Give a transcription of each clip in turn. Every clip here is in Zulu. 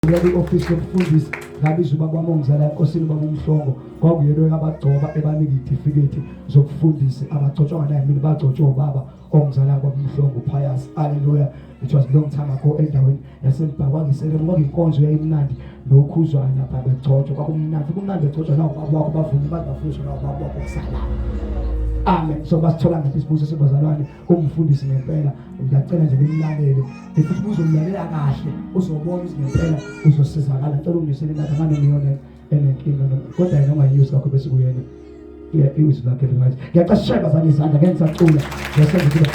Kwi-ofisi yomfundisi ngabiza ubaba wami ongizala enkosini, ubaba uMhlongo, kwakuyena oyabagcoba ebanika iy'tifiketi zobufundisi. Abagcotshwanga naye mina, bagcotshwa ubaba ongizala, kwaba uMhlongo uPius. Haleluya. It was long time ago endaweni yaseMbhakwangisele, kwakunkonzo yayimnandi nokhuzwana lapha begcotshwa, kwakumnandi, kumnandi begcotshwa nawubaba wakho, bavume baze bafundiswe nawubaba wakho kusala. Amen. So basithola ngempela isibusiso bazalwane, umfundisi ngempela. Ngiyacela nje nimlalele, futhi uzomlalela kahle, uzobona ukuthi ngempela uzosizakala. Ngicela unginyusele lapha ngane ngiyona enenkinga, kodwa yena ungayinyusi kakho bese kuyena izwi lakhe li-right. Ngiyacela sishaye bazane izandla, ngeke ngisacula bese ngizoba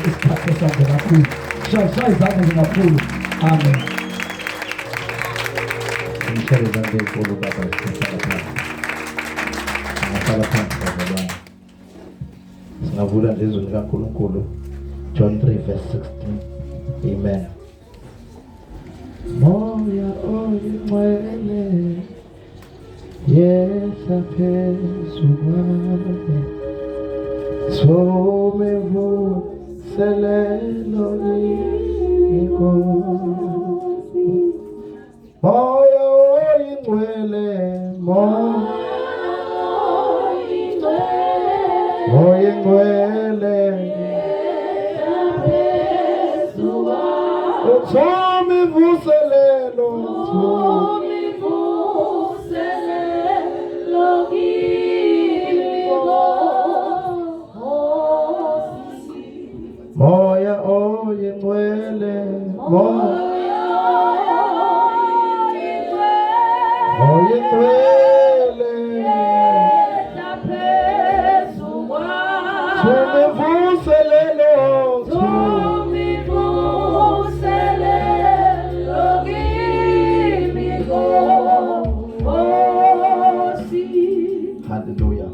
isikhathi esande kakhulu. Shaya shaya izandla nje kakhulu. Amen. Ngishayele izandla ey'nkulu baba, sihlala phansi. Singahlala phansi bazalwane. Singavula nje izwi likaNkulunkulu, John 3 verse 16. Amen. Moya oyingcwele, yehla phezu kwami, somevuselelo inkosi. Moya oyingcwele, moya oyingcwele, uthome ivuselelo, moya oyingcwele, moya oyingcwele, thume ivuselelo, Hallelujah.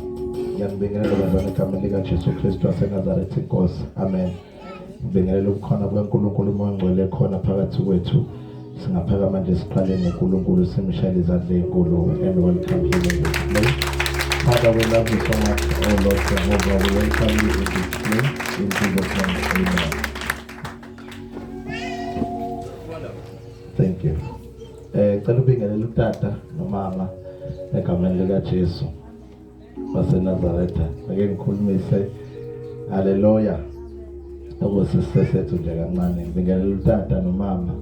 Ngiyakubingelela bazalwane egameni likaJesu Kristu waseNazaretha inkosi. Amen. Ngibingelela ubukhona bukaNkulunkulu uMoya oNgcwele khona phakathi kwethu. Singaphakama nje siqale ngoNkulunkulu, simshayele izandla ey'nkulu and welcome him in this place. Father, we love you so much, oh Lord Jehovah. We welcome you in this place. In Jesus' name, amen. Thank you. Cela ubingelele utata nomama egameni likaJesu waseNazaretha. Ake ngikhulumise. Haleluya. Okusisesethu nje kancane. Ngibingelela utata nomama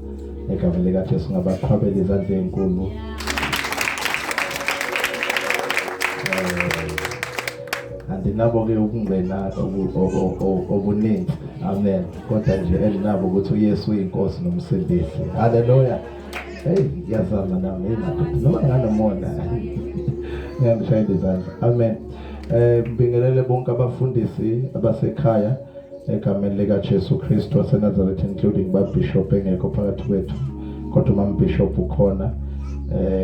egameni likaJesu, ngabaqhwabela izandla ezinkulu. Andinabo-ke ukungena obuninzi, amen, kodwa nje endinabo ukuthi uYesu uyinkosi nomsindisi. Haleluya. Hey, ngiyazama nami, hey madoda, noma nginganomona ngiyangishayela izandla. Amen. Ngibingelele bonke abafundisi abasekhaya egameni likaJesu Kristu waseNazaretha, including babishop engekho phakathi kwethu, kodwa umama bishop ukhona.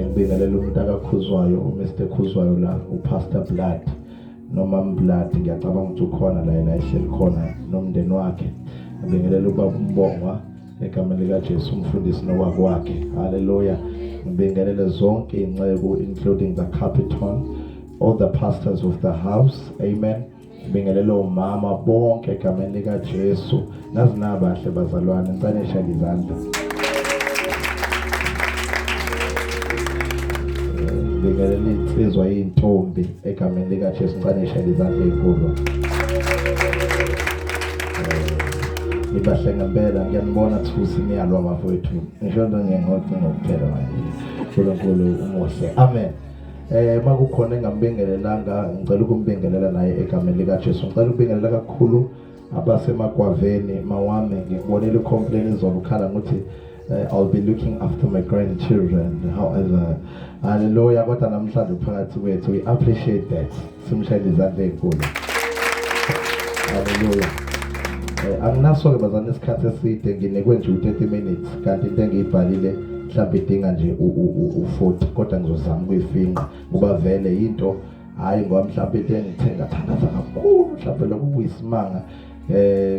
Ngibingelela umuntu akakhuzwayo, uMr Khuzwayo la, uPastor Blood nomama Blood, ngiyacabanga ukuthi ukhona la yena ehleli khona nomndeni wakhe. Ngibingelela ubaba uMbongwa egameni likaJesu, umfundisi nowakwakhe. Haleluya. Ngibingelele zonke iy'nceku, including the capital, all the pastors of the house. Amen. Ngibingelele omama bonke egameni likaJesu. Nazi nabahle bazalwane, ngicela nishayele izandla. Ngibingelele insizwa yintombi egameni likaJesu, ngicela nishayele izandla ey'nkulu. Nibahle ngempela, ngiyanibona thusi niyalwa bafowethu. Ngisho nto ngiyengocingo kuphela manje. uNkulunkulu umuhle. Amen. Makukhona engambingelelanga, ngicela ukumbingelela naye egameni likaJesu. Ngicela ukubingelela kakhulu abasemagwaveni mawami, ngikubonile ucomplain izolo ukhala ngokuthi I'll be looking after my grandchildren. However, hallelujah, kodwa namhlanje phakathi kwethu, we appreciate that. Simshayele izandla ey'nkulu. Hallelujah. Anginaso-ke bazane isikhathi eside, nginikwe nje u-30 minutes, kanti into engiyibhalile mhlawumbe idinga nje u-40, kodwa ngizozama ukuyifinqa ngoba vele into hhayi ngoba mhlawumbe into engithe ngathandaza kakhulu mhlawumbe lokhu kuyisimanga.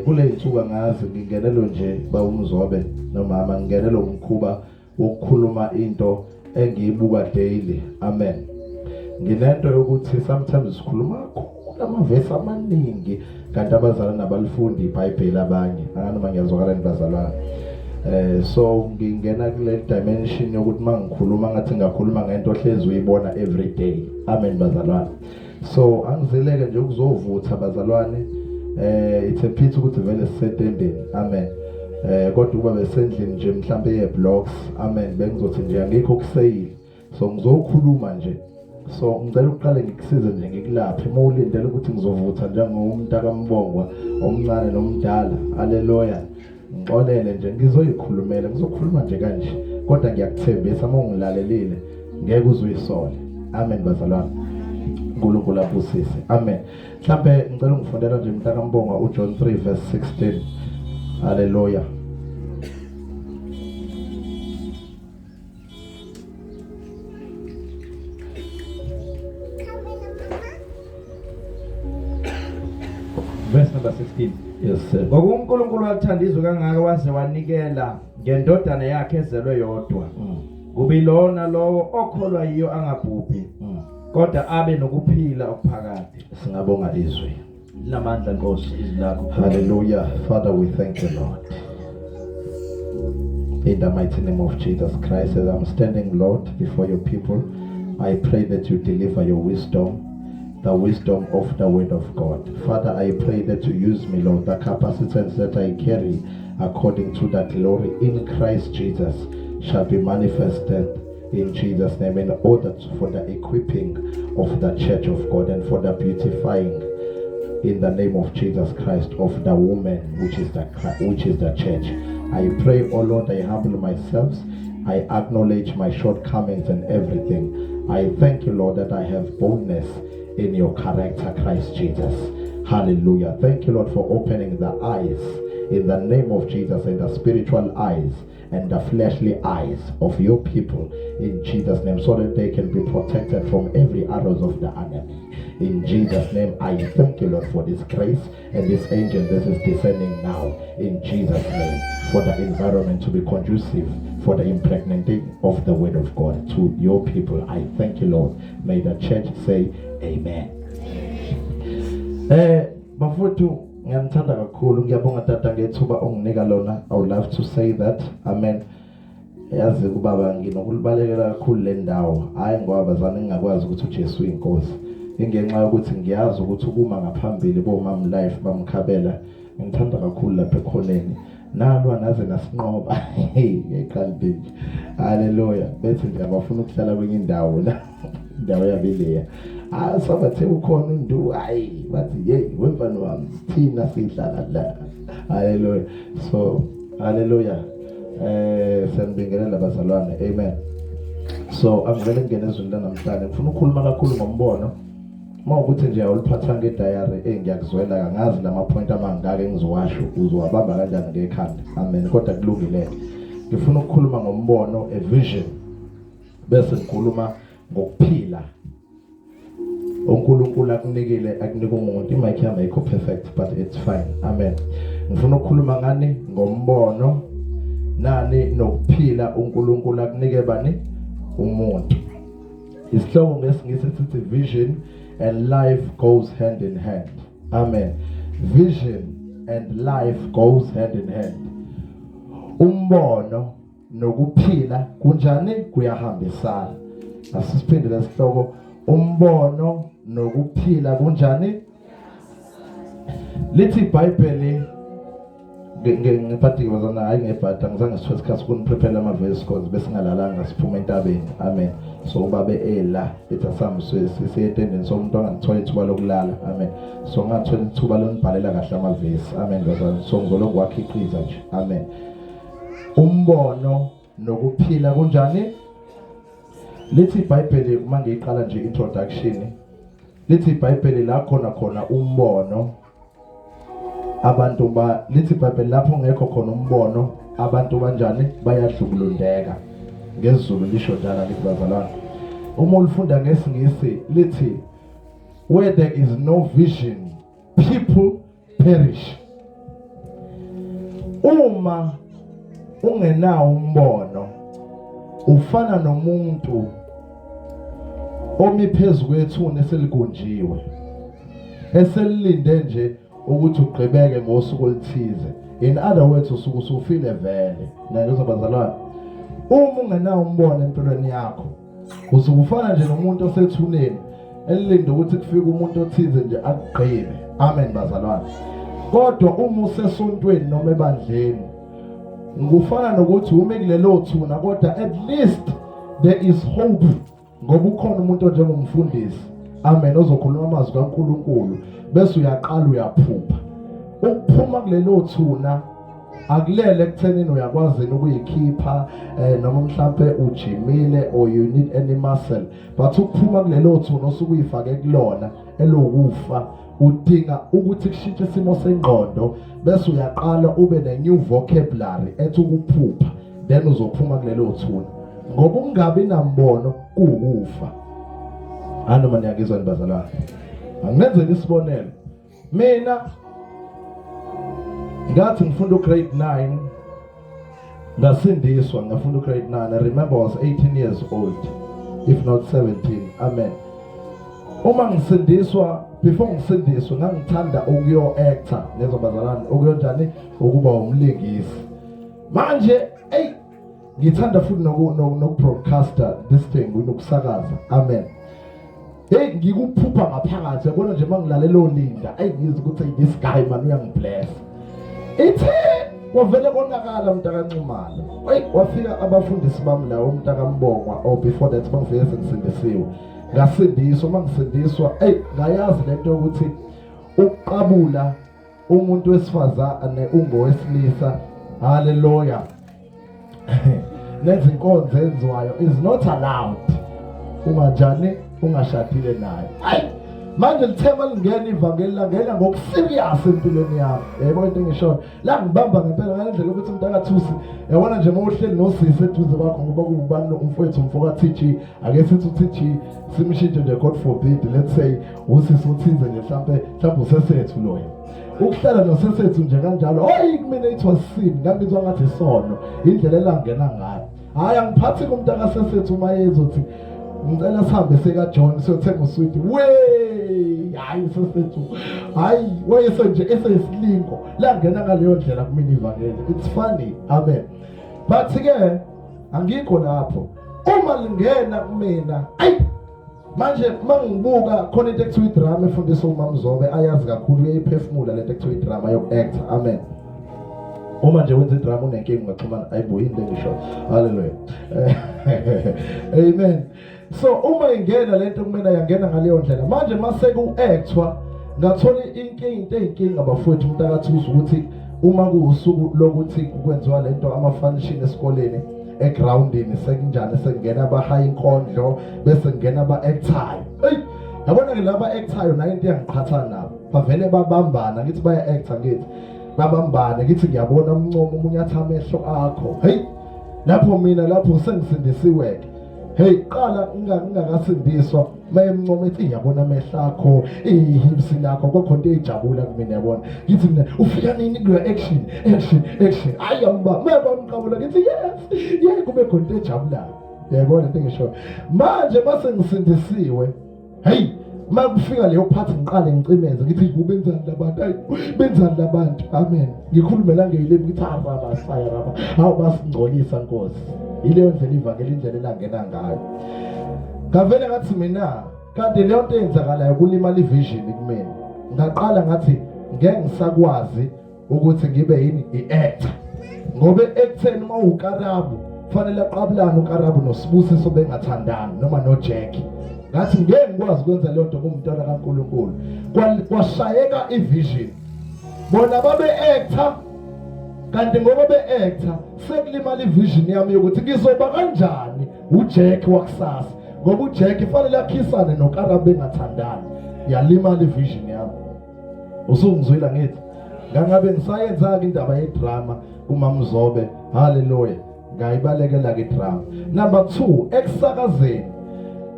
Kule insuku angazi ngingenelo nje bawumzobe nomama, ngingenelo umkhuba wokukhuluma into engiyibuka daily. Amen. Nginento yokuthi sometimes sikhuluma kakhulu amavesi amaningi, kanti abazalwane abalifundi iBhayibheli abanye. Anganoma ngiyazwakala nibazalwane. So ngingena kule dimension yokuthi mangikhuluma ngathi ngakhuluma ngento ohlezi uyibona every day. Amen bazalwane. So angizileke nje ukuzovutha bazalwane. It's a pity ukuthi vele sisetendeni. Amen. Kodwa ukuba besendlini nje mhlambe ye blocks. Amen. Bengizothi nje angikho kuseyile. So ngizokhuluma nje. So ngicela ukuqale ngikusize nje ngikulaphe uma ulindele ukuthi ngizovutha njengomntu akaMbongwa omncane nomdala. Haleluya. Ngixolele nje ngizoyikhulumela, ngizokhuluma nje kanje. Kodwa ngiyakuthembisa uma ungilalelile ngeke uzuyisole. Amen bazalwane. uNkulunkulu abusise. Amen. Mhlambe ngicela ungifundela nje mntakaMbongwa uJohn 3 verse 16. Haleluya. Verse number 16. Yes sir. Ngokuba uNkulunkulu walithanda izwe kangaka waze wanikela ngendodana yakhe ezelwe yodwa. Kube lona lowo okholwa yiyo angabhubhi kodwa abe nokuphila okuphakade. Singabonga izwi. Linamandla Nkosi izwi lakho. Hallelujah. Father, we thank you, Lord. In the mighty name of Jesus Christ, as I'm standing, Lord, before your people, I pray that you deliver your wisdom, the wisdom of the word of God. Father, I pray that you use me, Lord, the capacitance that I carry according to that glory in Christ Jesus shall be manifested in Jesus' name, in order for the equipping of the church of God and for the beautifying in the name of Jesus Christ of the woman which is the church. I pray, oh Lord, I humble myself. I acknowledge my shortcomings and everything. I thank you, Lord, that I have boldness in your character, Christ Jesus. Hallelujah. Thank you, Lord, for opening the eyes in the name of Jesus, and the spiritual eyes and the fleshly eyes of your people in Jesus' name, so that they can be protected from every arrows of the enemy. In Jesus' name, I thank you, Lord, for this grace and this angel that is descending now in Jesus' name, for the environment to be conducive for the impregnating of the word of God to your people. I thank you, Lord. May the church say amen. Bafowethu, ngiyanithanda kakhulu. Ngiyabonga tata ngethuba onginika lona. I would love to say that. Amen. Yazi kubaba nginokulibalekela kakhulu le ndawo. Hayi ngoba bazane ngingakwazi ukuthi uJesu uyinkosi. Ingenxa yokuthi ngiyazi ukuthi ukuma ngaphambili bomam life bamkhabela. Ngithanda kakhulu lapha ekhoneni. Nalwa naze nasinqoba. Ngeqalbi nje. Hallelujah. Bethi nje abafuna ukuhlala kwenye indawo la. Indawo yabileya. Sabathe ukhona undu, hayi bathi hey wemfana wami thina sihlala la. Hallelujah. So hallelujah. Sanibingelela bazalwane. Amen. So angivele ngene ezweni lanamhlanje. Ngifuna ukukhuluma kakhulu ngombono. Uma ukuthi nje awuliphatha ngediary, ngiyakuzwela, angazi lama point amangaka engizowasho uzowabamba kanjani ngekhanda. Amen. Kodwa kulungile. Ngifuna ukukhuluma ngombono, a vision. Bese ngikhuluma ngokuphila uNkulunkulu akunikile, akunika umuntu. Imic yami ayikho perfect, but it's fine. Amen. Ngifuna ukukhuluma ngani? Ngombono nani nokuphila uNkulunkulu akunike bani? Umuntu. Isihloko ngesingisi sithi vision and life goes hand in hand. Amen. Vision and life goes hand in hand. Umbono nokuphila kunjani? Kuyahambisana. Asisiphinde lesihloko, umbono nokuphila kunjani? Lithi iBhayibheli ngiphathike bazana, hayi ngebhada ngizange sithole isikhathi ukuniprepare amavesi because besingalalanga siphuma entabeni. Amen. So ubabe ela ethi asambe siye etendeni, so umuntu angathola ithuba lokulala. Amen. So ngathola ithuba lonibhalela kahle amavesi. Amen bazana. So ngizolokhu wakhiqiza nje. Amen. Umbono nokuphila kunjani? Lithi iBhayibheli, uma ngiyiqala nje introduction, lithi iBhayibheli la khona khona umbono abantu ba, lithi iBhayibheli lapho ngekho khona umbono abantu banjani? Bayadlubulundeka. NgesiZulu lisho njalo, lithi bazalwane. Uma ulifunda ngesingisi lithi where there is no vision people perish. Uma ungenawo umbono ufana nomuntu omi phezu kwethuna eseligunjiwe, eselilinde nje ukuthi ugqibeke ngosuku oluthize. In other words, usuke usufile vele. Niyangizwa bazalwane? Uma ungenawo umbono empilweni yakho, usuke ufana nje nomuntu osethuneni elinde ukuthi kufike umuntu othize nje akugqibe. Amen bazalwane. Kodwa uma usesontweni noma ebandleni, ngufana nokuthi ume kulelo thuna, kodwa at least there is hope, ngoba ukhona umuntu onjengomfundisi, amen, ozokhuluma amazwi kaNkuluNkulu, bese uyaqala uyaphupha. Ukuphuma kulelo thuna akulele ekuthenini uyakwazi ukuyikhipha, noma mhlambe ujimile or you need any muscle, but ukuphuma kulelo thuna osuke uyifake kulona elokufa, udinga ukuthi kushintshe isimo sengqondo, bese uyaqala ube ne new vocabulary ethi ukuphupha, then uzophuma kulelo thuna. Ngoba ukungabi nambono kuwukufa. Anoma niyangizwa nibazalwane? Angenzele isibonelo. Mina ngathi ngifunda ugrade 9, ngasindiswa, ngafunda ugrade 9. I remember I was 18 years old, if not 17. Amen. Uma ngisindiswa, before ngisindiswe, ngangithanda ukuyo actor, ngezwa bazalwane, ukuyonjani, ukuba umlingisi. Manje hey, ngithanda futhi noku broadcaster this thing, nokusakaza. Amen. Hey, ngikuphupha ngaphakathi, yabona nje mangilalela oLinda, hey, ngizwa ukuthi this guy man uyangibless. Ithe wavele konakala mntakaNxumalo. Hey, wafika abafundisi bami lawo umntakaMbongwa, or before that bangifike sengisindisiwe. Ngasindiswa, mangisindiswa, hey, ngayazi lento yokuthi ukuqabula umuntu wesifazane ungowesilisa, haleluya, nezinkonzo enziwayo is not allowed, unganjani ungashadile naye. Hayi, manje lithema lingena ivangeli, langena ngokuserious empilweni yami. Yebo, into engishoyo la ngibamba ngempela ngalendlela ukuthi umuntu akathusi, yabona nje mawuhleli nosisi eduze kwakho, ngoba kuwubani umfowethu, umfoka TG, ake sithi uTG simshintshe nje, God forbid, let's say usisi uthize nje, mhlambe usesethu loyo, ukuhlala nosesethu nje kanjalo, hayi, kumina it was sin. Ngangizwa ngathi isono indlela elangena ngayo. Hayi, angiphathi kumuntu akasesethu uma ezothi ngicela sihambe seka John siyothenga uswidi, we hayi sesethu, hayi wayese nje eseyisilingo, langena ngaleyo ndlela kumina ivangeli. It's funny. Amen. But ke angikho lapho. Uma lingena kumina, ayi, manje mangibuka khona into ekuthiwa idrama efundiswa uMamzobe, ayazi kakhulu, uyayiphefumula lento ekuthiwa idrama yoku-act. Amen. Uma nje wenza idrama unenkinga, ungaxhumana. Ayibo, yini lengisho? Haleluya, amen. So uma ingena lento kumina, yangena ngaleyo ndlela. Manje mase ku-actwa, ngathola inkinga, into eyinkinga bafowethu, umuntu akathuza ukuthi uma kuwusuku lokuthi kwenziwa lento, ama-function esikoleni, egroundini, sekunjani, sekungena abahaya inkondlo, bese kungena aba-actayo. Eyi, yabona-ke laba actayo nayo into iyangiqhatha nabo, bavele babambana, ngithi baya-acta, ngithi babambane, ngithi ngiyabona umncomo omunye athi amehlo akho. Hey, lapho mina lapho sengisindisiwe-ke. Hey, qala ngingakasindiswa, mayemncoma ethi ngiyabona amehlo akho, ihips lakho, kwakho into ejabula kumina, yabona. Ngithi mina ufika nini kulo action, action, action, hayi yamba mayebamqabula, ngithi yes, yeah, kube khona into ejabulayo, yayibona into engishoyo. Manje mase ngisindisiwe, hey, makufika leyo part ngiqale ngicimeze, ngithi kubenzani labantu, hayi, benzani labantu. Amen. Ngikhulume la ngeyilimi, ngithi araba saya raba, hawu, basingcolisa Nkosi. Ileyo ndlela ivangeli, indlela elangena ngayo. Ngavele ngathi mina kanti leyo nto eyenzakalayo kulimala ivision kumina. Ngaqala ngathi ngeke ngisakwazi ukuthi ngibe yini, i-actor, ngoba ekutheni uma uwukarabu fanele aqabulane uKarabu noSibusiso bengathandani noma noJack. Ngathi ngeke ngikwazi ukwenza leyo nto ngumntwana kaNkuluNkulu. Kwashayeka ivision. Bona babe actor, kanti ngoba be-actor sekulimala ivision yami yokuthi ngizoba kanjani uJack wakusasa, ngoba uJack fanele akhisane noKarabu bengathandani. Yalimala ivision yami. Usungizwila? Ngithi ngangabe ngisayenza-ke indaba yedrama kuMamzobe. Haleluya. Ngayibalekela-ke idrama. Number 2, ekusakazeni,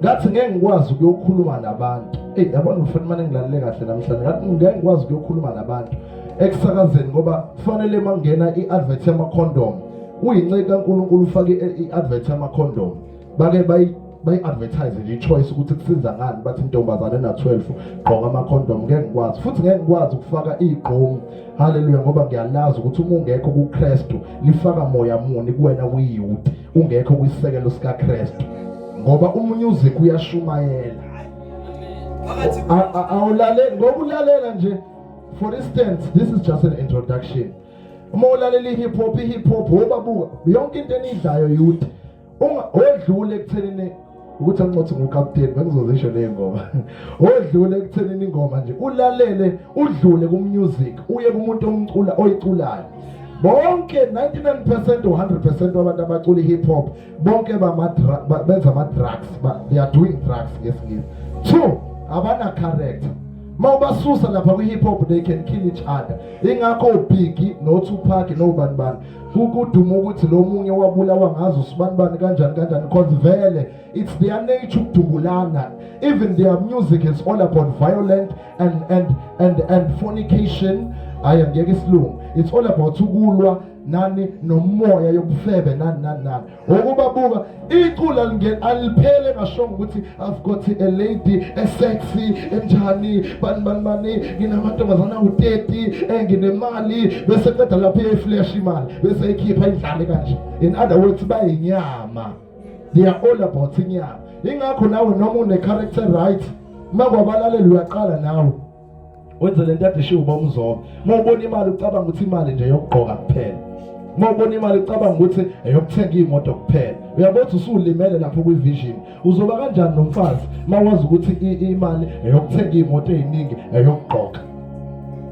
ngathi ngeke ngikwazi ukuyokhuluma nabantu. Eyi, yabona mfana, mane ngilalele kahle namhlanje. Ngathi ngeke ngikwazi ukuyokhuluma nabantu ekusakazeni, ngoba kufanele makungena i-advert yama-condom, uyinceke kaNkulunkulu, ufake i-advert yama-condom, bake bayi bayi-advertise nje i-choice ukuthi kusiza ngani, bathi intombazane ena-12 gqoka amakhondomu. Ngeke ngikwazi, futhi ngeke ngikwazi ukufaka igqomu. Haleluya, ngoba ngiyalazi ukuthi uma ungekho kuKristu lifaka moya muni kuwena kwi-youth, ungekho kwisisekelo sikaKristu, ngoba umusic uyashumayela. Awulaleli ngoba ulalela nje. For instance, this is just an introduction. Uma ulalela i-hip hop, i-hip hop wobabuka yonke into enidlayo youth, odlule ekuthenini ukuthi ancothi ngukapteni bengizozisho le ngoma, odlule ekuthenini ingoma nje ulalele, udlule ku-music uye kumuntu omcula oyiculayo. Bonke 99% or 100% wabantu abacula i-hip hop bonke benza ama-drugs, they are doing drugs ngesingisi. 2, abana character. Mawubasusa lapha kwi-hip hop they can kill each other. Ingakho uBiggie noTupac nobani bani kuduma ukuthi lo munye wabulawa ngazo usibani bani kanjani kanjani, because vele it's their nature ukudubulana. Even their music is all about violent and fornication. Hayi, angeke isilungu. It's all about ukulwa nani nomoya yobufebe nani nani nani. Ukubabuka icula aliphele ngashongo ukuthi I've got a lady a sexy enjani bani bani bani, nginamantombazana awu-30, nginemali, bese qeda lapho iyayiflash imali bese ikhipha idlale kanje. In other words, bayinyama. They are all about inyama. Ingakho nawe noma une character right, makwabalalela uyaqala nawe wenze lento ade shiwo bomzobe. Uma ubona imali ucabanga ukuthi imali nje yokugqoka kuphela, uma ubona imali ucabanga ukuthi eyokuthenga imoto kuphela, uyabona ukuthi usulimele lapho kwi-vision. Uzoba kanjani nomfazi uma wazi ukuthi imali eyokuthenga imoto eziningi eyokugqoka?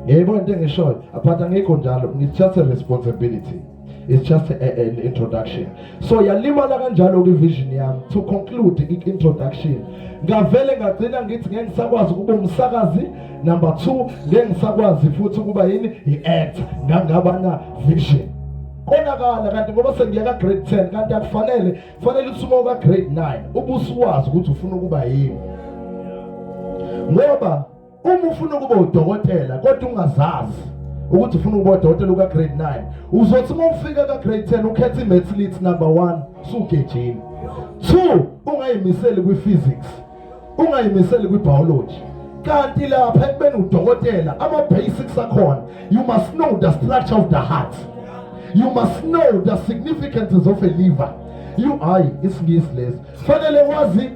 Yebo, into engishoyo aphatha ngikho njalo, it's just a responsibility, it's just an introduction. So yalimala kanjalo kwi-vision yami. To conclude i-introduction, ngavele ngagcina ngithi ngeke ngisakwazi ukuba umsakazi. Number 2, ngeke ngisakwazi futhi ukuba yini, i-actor. Ngangaba na vision konakala kanti ngoba sengiya ka grade 10, kanti akufanele, fanele uthi uma uka grade 9 ubusuwazi ukuthi ufuna ukuba yini. Ngoba uma ufuna ukuba udokotela kodwa ungazazi ukuthi ufuna ukuba udokotela uka grade 9, uzothi uma ufika ka grade 10 ukhethe i-maths lit number 1, sugejile. 2, ungayimiseli kwi-physics, ungayimiseli kwi-biology. Kanti lapha ekubeni udokotela ama-basics akhona, you must know the structure of the heart, you must know the significances of a liver. You hayi isingisi lesi, fanele wazi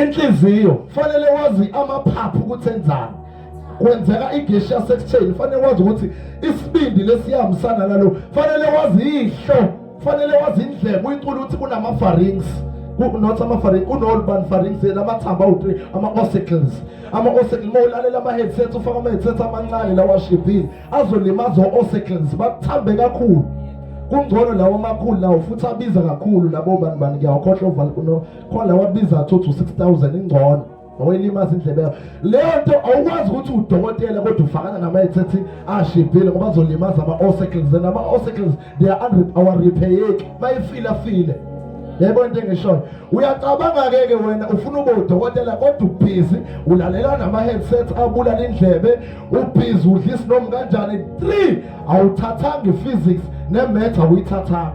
inhliziyo, fanele wazi amaphaphu ukuthi enzani, kwenzeka i-gaseous exchange, fanele wazi ukuthi isibindi lesiyahambisana nalo, fanele wazi ihlo, fanele wazi indlebe, uyicula ukuthi kunama-pharynx, not ama-pharynx, kunolban pharynx, lamathambo awu-3, ama-ossicles. Ama-ossicles, uma ulalela ama-headsets, ufaka ama-headsets amancane lawa ashibhile azolimaza o-ossicles, bathambe kakhulu. Kungcono lawo amakhulu lawo, futhi abiza kakhulu labo bani bani, ngiyawakhohlwa, khona lawo abiza 2 to 6000, ingcono awuyilimaza indlebe yakho leyo nto. Awukwazi ukuthi udokotela kodwa ufakana nama-headset ashibhile ngoba azolimaza ama-ossicles, and ama-ossicles they are awa-repaireki, bayifile afile. Yebo, into engishoyo, uyacabanga-ke ke wena ufuna ube udokotela kodwa ubhizi ulalela nama-headsets abulala indlebe, ubhizi udlisa noma kanjani. 3, awuthathanga i-physics ne-math, awuyithathanga.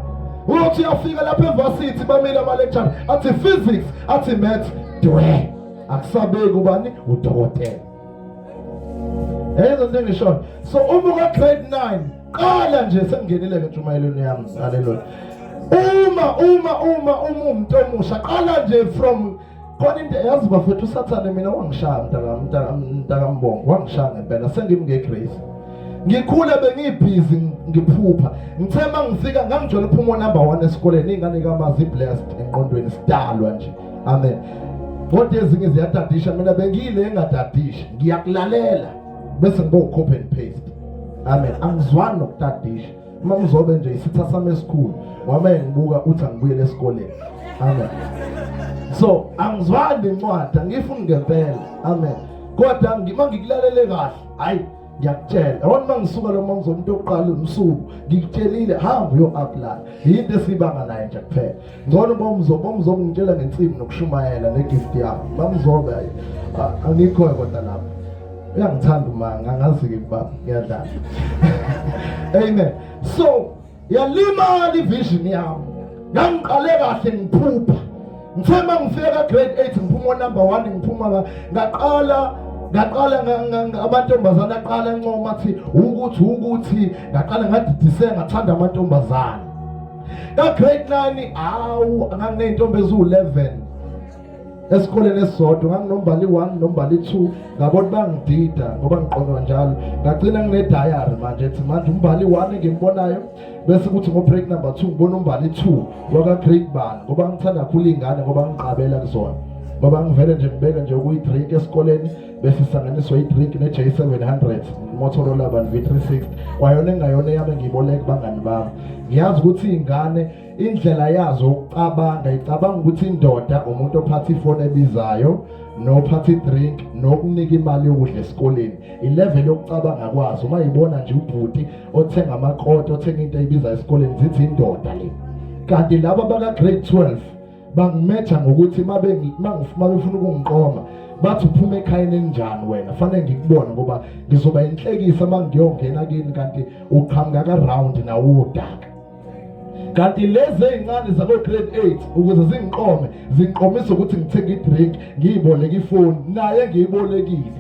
Uyothi uyafika lapha evarsity, bamile ama-lecture, athi physics, athi math, dwe, akusabeki ubani udokotela. Yezo nto engishoyo. So uma uka grade 9, qala nje, sengingenile ke entshumayelweni yami. Haleluya. Uma uma uma uma umuntu omusha, qala nje from khona into yazi bafethu, uSathane mina wangishaya, mntaka mntakambongo, wangishaya ngempela. Sengimi ngegrace, ngikhula bengibhizi ngiphupha. Ngithe mangifika ngangijwayele ukuphuma number 1 esikoleni, ingane kamazi blessed engqondweni, sidalwa nje. Amen. Kodwa ezinye ziyatadisha, mina bengiyile engatadishi, ngiyakulalela bese ngibo copy and paste. Amen. Angizwani nokutadisha. Uma uzobe nje isitha sami esikhulu, wama ngibuka uthi angibuyele esikoleni. Amen. So angizwani incwadi, angifuni ngempela. Amen. Kodwa ngima ngikulalele kahle, hayi ngiyakutshela, yabona uma ngisuka lo mamzo, umuntu oqala umsuku ngikutshelile, hamba uyo-apply. Yinto esibanga naye nje kuphela. Ngcono bomzobe ngitshela ngensimbi nokushumayela negift yami. Bamzobe angikho kodwa lapho uyangithanda uma ngangazi-ke kuba ngiyadlala. Amen. So yalimala ivision yami. Ngangiqale kahle ngiphupha. Ngithe uma ngifika ka-grade 8 ngiphuma number 1, ngiphuma ngaqala ngaqala amantombazane aqala encoma athi ukuthi ngaqala ngadidiseka, ngathanda amantombazane. Ka-grade 9 awu, nganginey'ntombi eziwu-11 esikoleni esisodwa, nganginombali 1 nombali 2. Ngabona bangidida ngoba ngiqonywa njalo, ngagcina ngine-diary manje ethi manje umbali 1 engimbonayo, bese kuthi ngo-break number 2 ngibona umbali 2 waka-grade bani, ngoba ngithanda kakhulu iy'ngane, ngoba ngiqabela kuzona, ngoba ngivele nje ngibeke nje ukuyi-drink esikoleni, bese sanganiswa i-drink ne-J 700 Motorola bani V360 kwayona engayona eyami, ngiyiboleka kubangani bami. Ngiyazi ukuthi iy'ngane indlela yazo ukucabanga, icabanga ukuthi indoda umuntu ophatha ifoni ebizayo nophatha i-drink nokunika imali yokudla esikoleni. I-level yokucabanga kwazo, uma ibona nje ubhuti othenga amakota, othenga into eyibiza esikoleni, zithi indoda le. Kanti laba baka-grade 12 bangimeja ngokuthi mabefuna ukungiqoma bathi uphuma ekhayeni elinjani wena, fanele ngikubone ngoba ngizoba inhlekisa uma ngiyongena kini, kanti uqhamuka ka-round nawo udaka. Kanti lezi ey'ncane zako-grade 8 ukuze zingiqome, zingiqomisa ukuthi ngithenge i-drink, ngiyiboleke ifoni naye ngiyibolekile.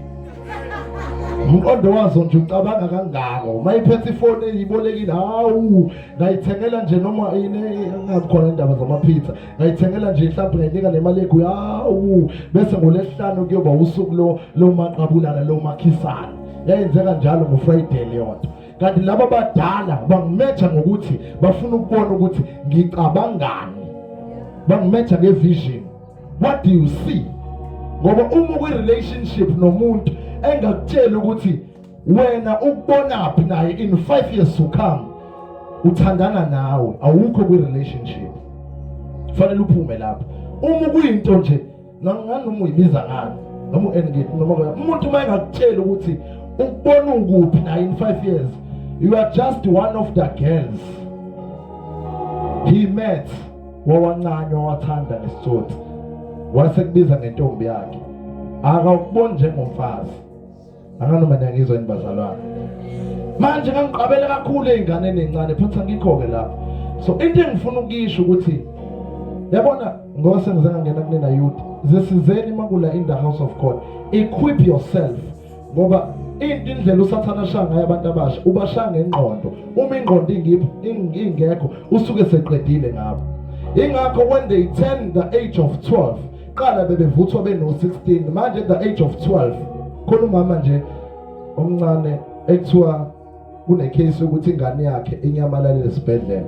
Umqondo wazo nje ucabanga kangako, uma iphethe ifoni eyibolekile, hawu, ngayithengela nje noma yini, engabi khona indaba zamaphitha, ngayithengela nje mhlawumbe ngayinika nemali eguya, hawu, bese ngolesihlanu kuyoba usuku lo lomaqabulana lomakhisana. Yayenzeka njalo ngo-Friday leyo nto. Kanti laba badala bangimeja ngokuthi bafuna ukubona ukuthi ngicabangani, bangimeja nge-vision, what do you see? Ngoba uma ukwi-relationship nomuntu engakutsheli ukuthi wena ukubonaphi naye in 5 years to come, uthandana nawe, awukho kwi-relationship, fanele uphume lapho. Uma kuyinto nje nangani, noma uyibiza ngani, noma u-engage, noma umuntu uma engakutsheli ukuthi ukubona ukuphi naye in 5 years, you are just one of the girls he met, wawancanywa, wathanda ngesitsotsi, wasekubiza ngentombi yakhe, akawukuboni njengomfazi. Anganoma niyangizwa yini bazalwane? Manje ngangiqabela kakhulu ey'nganeni ey'ncane, phatha ngikho-ke lapho. So into engifuna ukuyisho ukuthi, yabona, ngoba sengize ngangena kunina youth, zisizeni makula in the house of God, equip yourself, ngoba into indlela usathana ashaya ngayo abantu abasha, ubashaya ngengqondo. Uma ingqondo ingipho ingekho, usuke seqedile ngabo. Ingakho when they turn the age of 12, qala bebevuthwa beno-16, manje at the age of 12 khona umama nje omncane ekuthiwa kunecase yokuthi ingane yakhe inyamalale esibhedlela.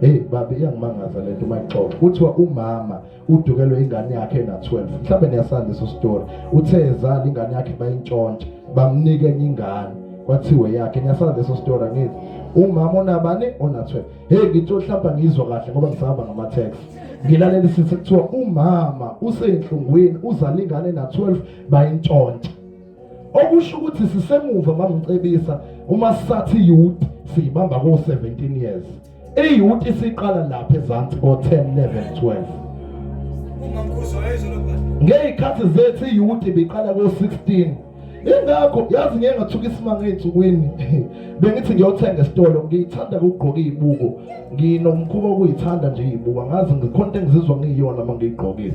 Hey babi, iyangimangaza lento uma ixoxa. Kuthiwa umama udukelwe ingane yakhe ena-12. Mhlawumbe niyasanda leso story. Uthe ezala ingane yakhe bayintshontsha, bamnika enye ingane, kwathiwe yakhe. Niyasanda leso story, angithi? Umama onabani ona-12. Hey, ngitsho mhlawumbe ngizwa kahle ngoba ngisahamba ngama-taxi, ngilalelisise, kuthiwa umama useyinhlungwini, uzala ingane na-12, bayintshontsha. Okusho ukuthi sisemuva mamcebisa uma sisathi youth siyibamba ko-17 years. I-youth isiqala lapha ezansi ko-10, 11, 12. Ngey'khathi zethu i-youth ibiqala ko-16. Ingakho yazi ngeke ngathuka isimanga ey'nsukwini bengithi ngiyothenga esitolo, ngiyithanda ukugqoka iy'buko, nginomkhuba wokuyithanda nje iy'buko, angazi ngikhona into engizizwa ngiyiyona uma ngiyigqokile.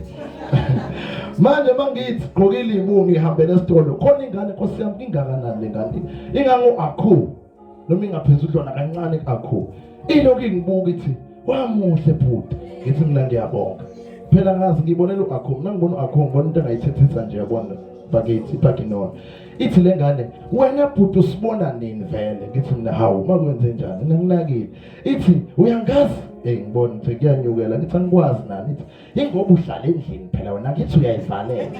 Manje uma ngithi gqokile iy'buko ngihambele esitolo, khona ingane, nkosi yami, ingakanani le ngane, ingango-akhu noma ingaphezudlwana kancane ku-akhu, ilokhu ingibuka ithi, "Wamuhle bhuti." Ngithi mina, "Ngiyabonga." Phela ngazi ngiyibonela u-akhu, mina ngibona u-akhu, ngibona into engayithethisa nje, yabona bakithi ipakinona. Ithi le ngane, "Wena bhuti usibona nini vele?" Ngithi mina, "Hawu, makwenze njani? Ngingakunakile." Ithi, "Uyangazi?" Hey, ngibona ukuthi kuyanyukela. Ngithi, "Angikwazi nani." Ithi, "Ingoba uhlala endlini phela wena, ngithi uyayivalela."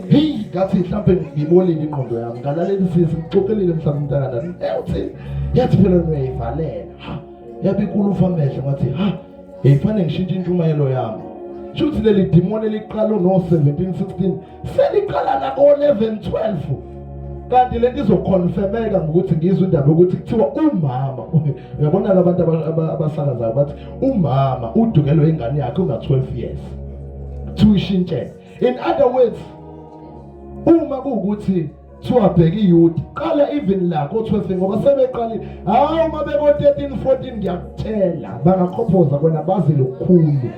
Hey, ngathi mhlawumbe ngibolile ingqondo yami, ngalalelisisa, ngixoxelile mhlawumbe umntana nani. Uthi yathi phela wena uyayivalela. Ha, yabe ikulufa amehlo, ngathi ha, hey, fanele ngishintshe intshumayelo yami. Shuthi leli dimoni liqala no 17, 16, seliqala la ko 11, 12. Kanti lento izoconfirmeka ngokuthi ngizwe indaba yokuthi kuthiwa umama, uyabona abantu abasakazayo bathi umama udukelwe ingane yakhe una 12 years, kuthiwa ishintshele. In other words, uma kuwukuthi kuthiwa bheka i-youth, qala even la ko-12, ngoba sebeqalile. Hawu, uma beko-13, 14, ngiyakutshela bangakhophoza kona, bazi lokukhulu.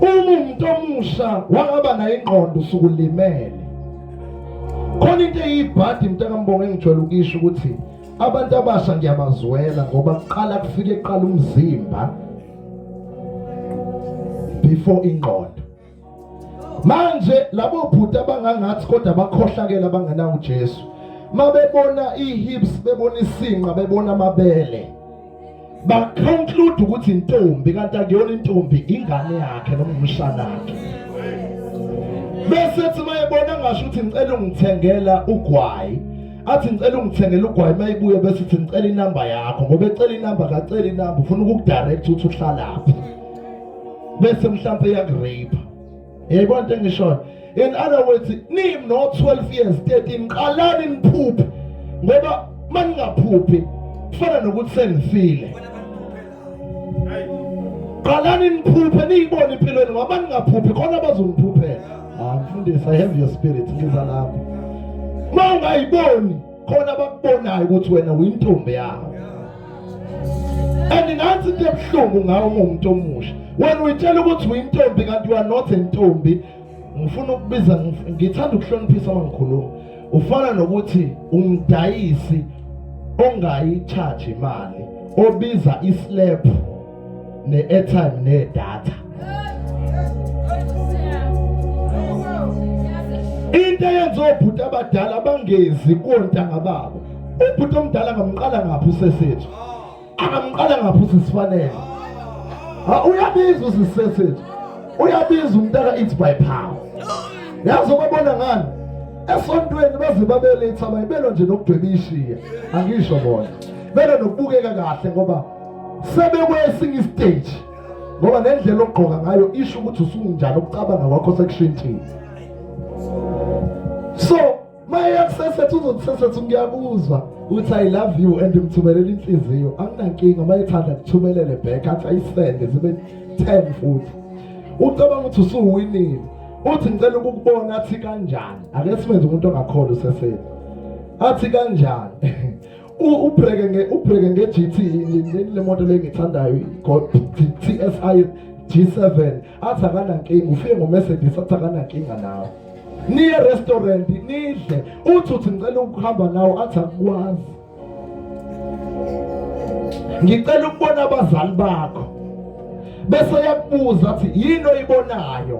Uma umuntu omusha wangaba nayo ingqondo usukulimele. Khona into eyibhadi mntakambongo engijwayele ukisho ukuthi abantu abasha ngiyabazwela ngoba kuqala kufike kuqala umzimba before ingqondo. Manje labo bhuti abangangathi kodwa bakhohlakele abangenawo uJesu. Mabebona ihips bebona isinqa bebona amabele. Baconclude ukuthi intombi kanti akuyona intombi ingane yakhe noma umshana wakhe. Bese ethi mayebona ngasho ukuthi ngicela ungithengela ugwayi. Athi ngicela ungithengela ugwayi mayibuye bese ithi ngicela inamba yakho ngoba ecela inamba kacela inamba ufuna ukukudirect ukuthi uhlalaphi. Bese mhlampe yakurape. Yayibona into engishoyo. In other words, nim no 12 years 13 qalani niphuphe ngoba maningaphuphi kufana nokuthi senifile. Qalani niphuphe niyibone impilo ngoba maningaphuphi khona abazoniphuphela. Ah mfundisi I have your spirit ngiza lapho. Mawungayiboni khona abakubonayo ukuthi wena uyintombi yabo. And nansi into ebuhlungu ngawe uma umuntu omusha. Wena uyitshela ukuthi uyintombi kanti you are not intombi. Ngifuna ukubiza ngithanda ukuhloniphisa uma ngikhuluma. Ufana nokuthi umdayisi ongayi-charge imali obiza islap ne-airtime ne-data. Into eyenza obhuti abadala bangezi kontanga babo. Ubhuti omdala ngamqala ngaphi usesethu? Angamqala ngaphi usisifanele? Ha uyabiza usisesethu. Uyabiza umntaka it's by power. Yazi ubabona ngani? Esontweni baze babeletha abayibelwa nje nokudweba ishiya. Angisho bona. Belo nokubukeka kahle ngoba sebekwesinye istage. Ngoba nendlela ogqoka ngayo isho ukuthi usunjani ukucabanga kwakho sekushintshile. So maye yakusesethu uzokusesethu ngiyakuzwa uthi I love you and ngithumelela inhliziyo anginankinga mayethanda kuthumelele back athi ayisende zibe 10 futhi ucabanga ukuthi usuwinile uthi ngicela ukukubona athi kanjani ake simenze umuntu ongakholwa usesethu athi kanjani ubhreke nge ubhreke nge GT le moto le ngithandayo TSI G7 athi akanankinga ufike ngoMercedes athi akanankinga nawe niye restaurant nidle uthi uthi ngicela ukuhamba nawe athi akukwazi ngicela ukubona abazali bakho bese yakubuza athi yini oyibonayo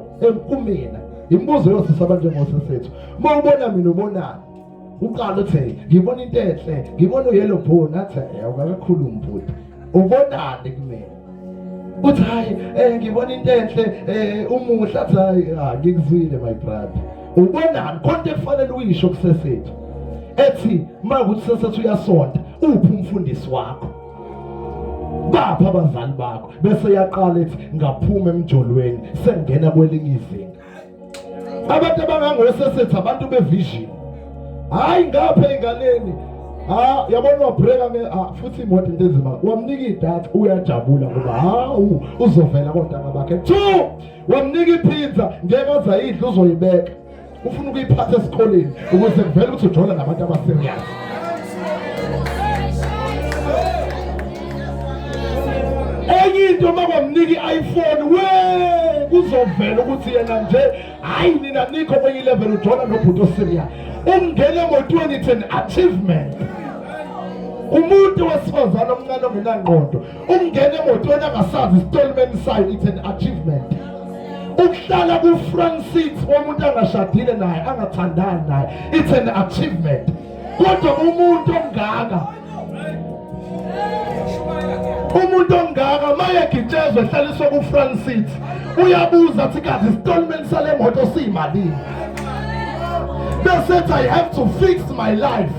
kumina imibuzo yosisa abanjengosesethu uma ubona mina ubonani uqala uthi ngibona into enhle ngibona uyellow bone athi awukakakhulumi bhuti ubonani kumina uthi hayi eh ngibona into enhle eh umuhle athi hayi ah, ngikuzwile my brother ubonani khona into ekufanele uyisho kusesethu ethi makuthi sesethu uyasonta uphi umfundisi wakho bapha abazali bakho bese yaqala ethi ngaphuma emjolweni sengena kwelinye izinga abantu abangangosesethu abantu bevision hayi ngapha enganeni ha yabona wabreka me ah, futhi imoto into enzima wamnika idatha uyajabula ngoba hawu uzovela kontanga bakhe two wamnika ipizza ngeke aze ayidle uzoyibeka ufuna ukuyiphatha esikoleni ukuze kuvele ukuthi ujola nabantu abaserious enye into uma kwamnika i-iphone we kuzovela ukuthi yena nje hayi nina nikho kwenye level ujola nobhuti oserious ukungena emotweni it's an achievement umuntu wesifazane omncane ongenangqondo ukungena emotweni angasazi isitolimeni sayo it's an achievement ukuhlala ku-front seat womuntu angashadile naye angathandani naye it's an achievement kodwa umuntu ongaka umuntu ongaka maye gitshezwe ehlaliswa ku-front seat uyabuza athi kazi isitolimeni sale moto siyimalini bese ethi i have to fix my life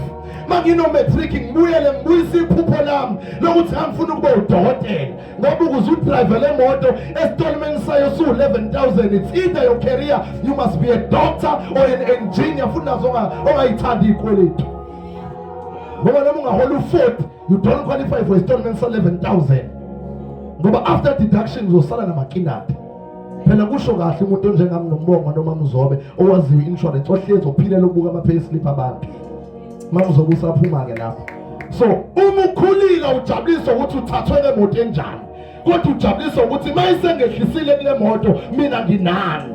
mangino-matric ngibuyele ngibuyise iphupho lami lokuthi ngangifuna ukuba udokotela ngoba ukuze udrive le moto esitolimeni sayo su-11000 it's either your career you must be a doctor or an engineer futhi nazo ongayithandi iy'kweletu ngoba noma ungahola u-40 you don't qualify for installment sa-11000 ngoba after deduction uzosala namakinati phela kusho kahle umuntu onjengami nombongo noma mzobe owaziyo i-insurance ohlezi ophilela ukubuka ama-payslip abantu uma uzobe usaphuma-ke lapho so uma ukhulile ujabuliswa ukuthi uthathwe ngemoto enjani. Kodwa ujabulisa ukuthi mayisengehlisile kule moto mina nginani.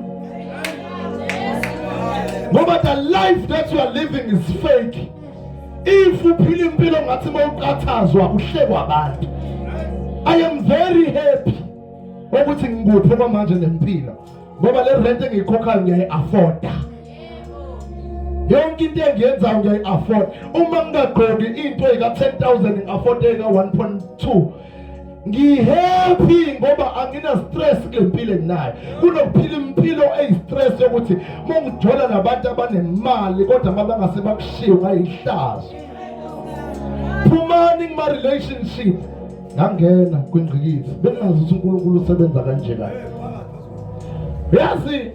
Ngoba the life that you are living is fake. If uphila impilo ngathi mawuqathazwa uhlekwa abantu. I am very happy ukuthi ngikuphi kwamanje nempilo ngoba le rent engiyikhokhayo ngiyayi-afforda. Yonke into engiyenzayo ngiyayi-afford. Uma ngingagqoki into eka-10,000 ngi-afford eka-1.2. Ngihappy ngoba angina stress kule mpilo enginayo. Kunokuphila impilo eyi-stress yokuthi uma ngijola nabantu abanemali kodwa uma bangase bakushiye ungayihlazo. Phumani kuma relationship. Ngangena kwingqikithi bengingazi ukuthi uNkulunkulu usebenza kanje kahle. Yazi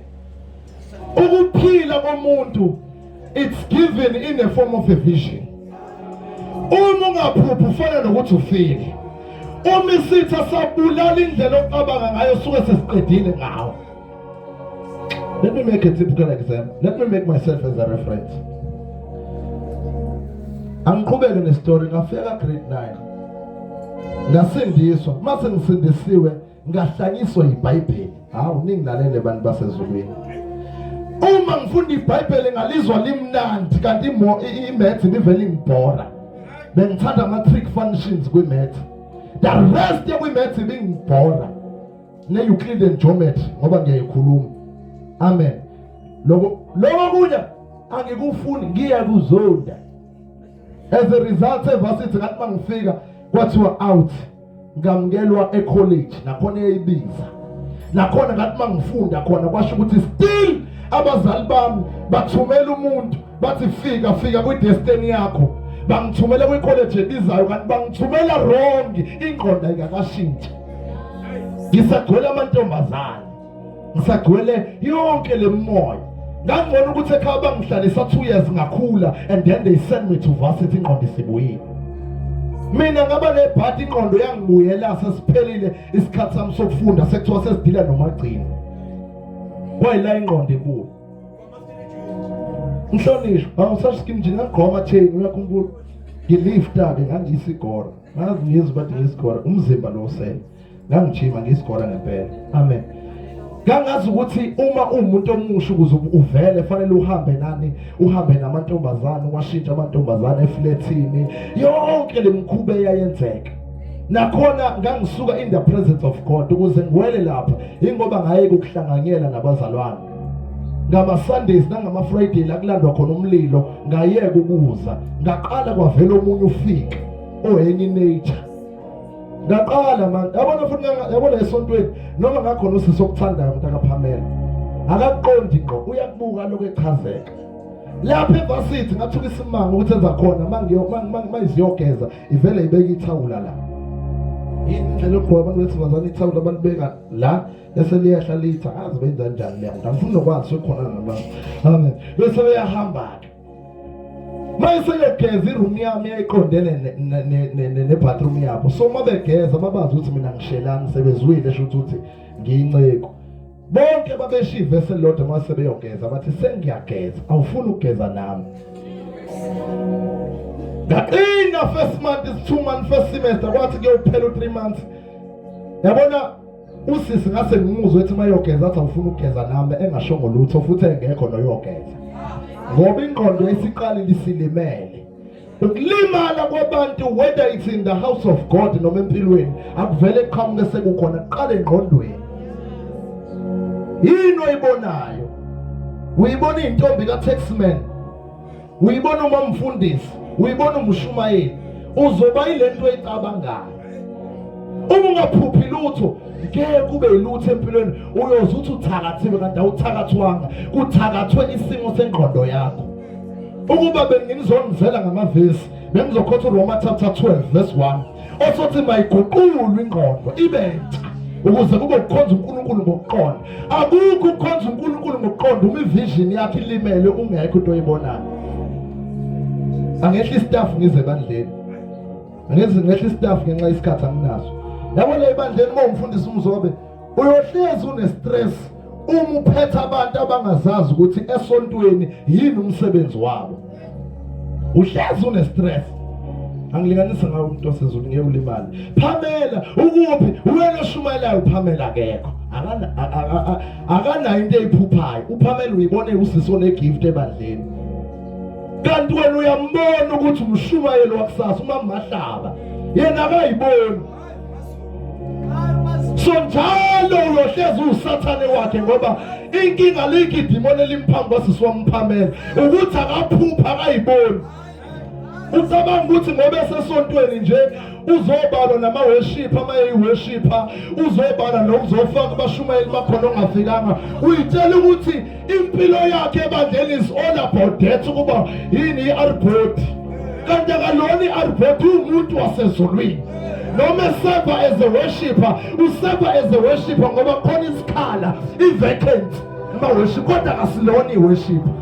ukuphila komuntu it's given in a form of a vision. Uma ungaphuphi ufana nokuthi ufile. Uma isitha sabulala indlela ocabanga ngayo suke sesiqedile ngawo. Let me make a typical example. Let me make myself as a reference. Angiqhubeke nestory ngafika grade 9. Ngasindiswa, mase ngisindisiwe ngahlanyiswa iBhayibheli. Hawu ningilalele bantu basezulwini. Uma ngifunda iBhayibheli ngalizwa limnandi kanti i-maths ibivele ingibhora. Bengithanda ama-trick functions kwi-maths. The rest yakwi-maths ibingibhora. Ne-Euclidean geometry ngoba ngiyayikhuluma. Amen. Lokho lokho kunye angikufuni ngiyakuzonda. As a result evarsity ngathi mangifika kwathiwa out ngamukelwa ecollege nakhona eyayibiza. Nakhona ngathi mangifunda khona kwasho ukuthi still abazali bami bathumela umuntu bathi fika fika kwi-destiny yakho. Bangithumela kwi-college ebizayo kanti bangithumela wrong, ingqondo ayikakashintshi. Ngisagcwele amantombazane, ngisagcwele yonke le moya. Ngangcono ukuthi ekhaya bangihlalisa 2 years ngakhula and then they send me to varsity ingqondo isibuyile. Mina ngaba nebhadi ingqondo yangibuyela sesiphelile isikhathi sami sokufunda sekuthiwa sesidila nomagcino. Kwayila ingqondo ibuya. Nhlonishwa, awusaskim nje ngagqoka ama-chain uyakhumbula. Ngilifta ke ngangiyisigora. Ngazi ngizwe bathi ngiyisigora umzimba lo usele. Ngangijima ngiyisigora ngempela. Amen. Ngangazi ukuthi uma uwumuntu omusha ukuze uvele fanele uhambe nani, uhambe namantombazane, uwashintshe amantombazane eflethini. Yonke lemikhuba eyayenzeka. Nakhona ngangisuka in the presence of God ukuze ngiwele lapha ingoba ngayeke ukuhlanganyela nabazalwane. Ngama Sundays nangama Friday la kulandwa khona umlilo ngayeka ukuza. Ngaqala kwavela omunye ufika oyenye nature. Ngaqala man, yabona futhi yabona esontweni noma ngakhona usisi okuthandayo umuntu akaphamela. Akakuqondi ngqo, uyakubuka lokho echazeka. Lapha evarsity ngathuka isimanga ukuthi enza khona mangiyo mayiziyogeza ivele ibeke ithawula la. Indlela yokugqoka abantu besifazane ithawula balibeka la bese liyehla lithi azi benza njani leyo nto. Angifuni nokwazi sekukhona nabantu. Amen. Bese beyahamba ke. Mayiseyogeza iroom yami yayiqondene ne-bathroom yabo. So uma begeza babazi ukuthi mina ngishelani sebezwile sho ukuthi ngiyinceku. Bonke babeshiya ivesi elilodwa uma sebeyogeza bathi sengiyageza awufuni ukugeza nami. Ngaqina first month is 2 months first semester kwathi kuyophela u3 months. Yabona usisi ngase ngimuzwe ethi mayogeza athi awufuni ukugeza nami engashongo lutho futhi engekho noyogeza. Ngoba ingqondo isiqalile isilimele. Ukulimala kwabantu whether it's in the house of God noma empilweni akuvele kuqhamuke sekukhona kuqala engqondweni. Yini oyibonayo? Uyibona intombi kaTaxman, uyibona umamfundisi, uyibona umshumayeli, uzoba yilento oyicabangayo. Uma ungaphuphi lutho ngeke kube yilutho empilweni, uyoze uthi uthakathiwe kanti awuthakathwanga, kuthakathwe isimo sengqondo yakho. Ukuba bengizonizela ngamavesi bengizokhotha uRoma chapter 12 verse 1 osothi mayiguqulwe ingqondo ibe ntsha ukuze kube ukukhonza uNkulunkulu ngokuqonda. Akukho ukukhonza uNkulunkulu ngokuqonda uma ivision yakho ilimele ungekho into oyibonayo. Angehla istaff ngize ebandleni. Angeze ngehla istaff ngenxa yesikhathi anginaso. Yabona ebandleni uma umfundisi umzobe uyohlezi une stress uma uphethe abantu abangazazi ukuthi esontweni yini umsebenzi wabo. Uhlezi une stress. Angilinganisa ngawe umuntu osezulu ngeke ulimale. Phamela ukuphi? Wena oshumayelayo uPhamela akekho. Akana akanayo into eyiphuphayo. UPhamela uyibone usisi onegift ebandleni. Kanti wena uyambona ukuthi umshumayeli wakusasa umama Mahlaba. Yena akayiboni. So njalo uyohlezi usathane wakhe ngoba inkinga likho idimoni elimphambi kwasisi wamphamela ukuthi akaphupha akayiboni. Ucabanga ukuthi ngoba esesontweni nje uzobalwa nama-worship ama-worshipper uzobala nokuzofaka abashumayeli bakhona ongafikanga uyitshela ukuthi impilo yakhe ebandleni is all about that ukuba yini i-arbot kanti akalona i-arbot uwumuntu wasezulwini noma eseva as a worshipper useva as a worshipper ngoba khona isikhala i-vacancy ama-worship kodwa akasilona i-worshipper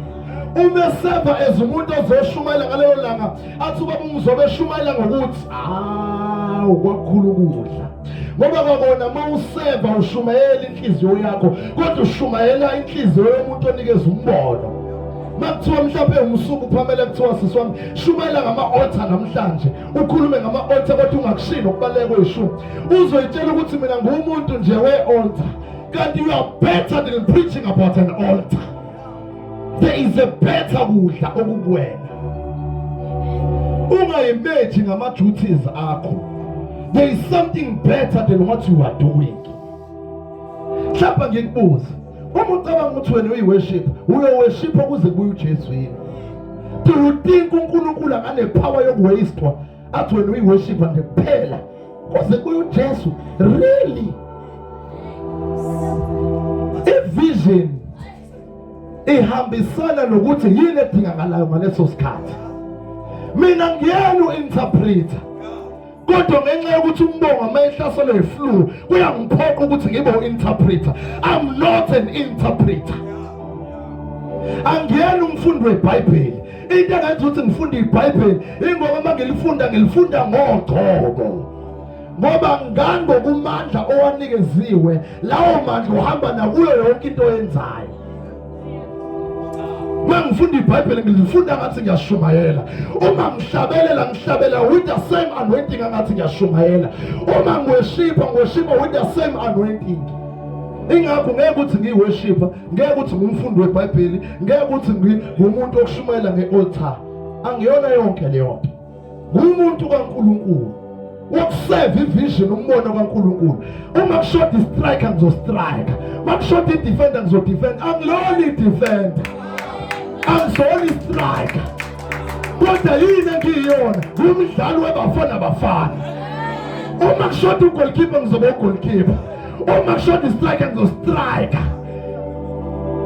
uma eseva as umuntu ozoshumayela ngalelo langa athi ubaba umzobe eshumayela ngokuthi hawu kwakukhulu ukudla ngoba kwakona uma useva ushumayela inhliziyo yakho kodwa ushumayela inhliziyo yomuntu onikeza umbono makuthiwa mhlawumbe umsuku uPamela kuthiwa sisi wami shumayela ngama-altar namhlanje ukhulume ngama-altar kodwa ungakushini ukubaleka kweshumi uzoyitshela ukuthi mina nguwumuntu nje we-altar kanti you are better than preaching about an altar there is a better kudla okukuwena ungayimeji ngama-duties akho there is something better than what you are doing mhlawumbe ngikubuze uma ucabanga ukuthi wena uyi-worship uyo-worship kuze kubuye ujesu yini do you think unkulunkulu akanepower yokuwastwa athi wena uyi-worshipper nje kuphela kuze kuye ujesu really i-vision ihambisana nokuthi yini edingakalayo ngaleso sikhathi mina ngiyena u-interpreter kodwa ngenxa yokuthi umbongo uma ehlaselwe yi-flu kuyangiphoqa ukuthi ngibe u-interpreter i'm not an interpreter angiyena umfundi webhayibheli into engenza ukuthi ngifunde ibhayibheli ingoba uma ngilifunda ngilifunda ngogcobo ngoba ngangokumandla owanikeziwe lawo mandla uhamba nakuyo yonke into oyenzayo uma ngifunda ibhayibheli ngilifunda ngathi ngiyashumayela uma ngihlabelela ngihlabela with the same anointing angathi ngiyashumayela uma ngiweshipha ngiweshipha with the same anointing ingakho ngeke ukuthi ngiyiworshipper ngeke ukuthi ngumfundi webhayibheli ngeke ukuthi ngingumuntu okushumayela nge-altar angiyona yonke leyo nto ngumuntu kaNkulunkulu wokuseva ivision umbono kaNkulunkulu uma kushoda istriker ngizostrike uma kushoda idefender ngizodefend angilona idefender angizona istriker kodwa yini engiyiyona umdlali webafana bafana uma kushoda ugoalkeeper ngizoba ugoalkeeper uma kushoda istriker ngizostrike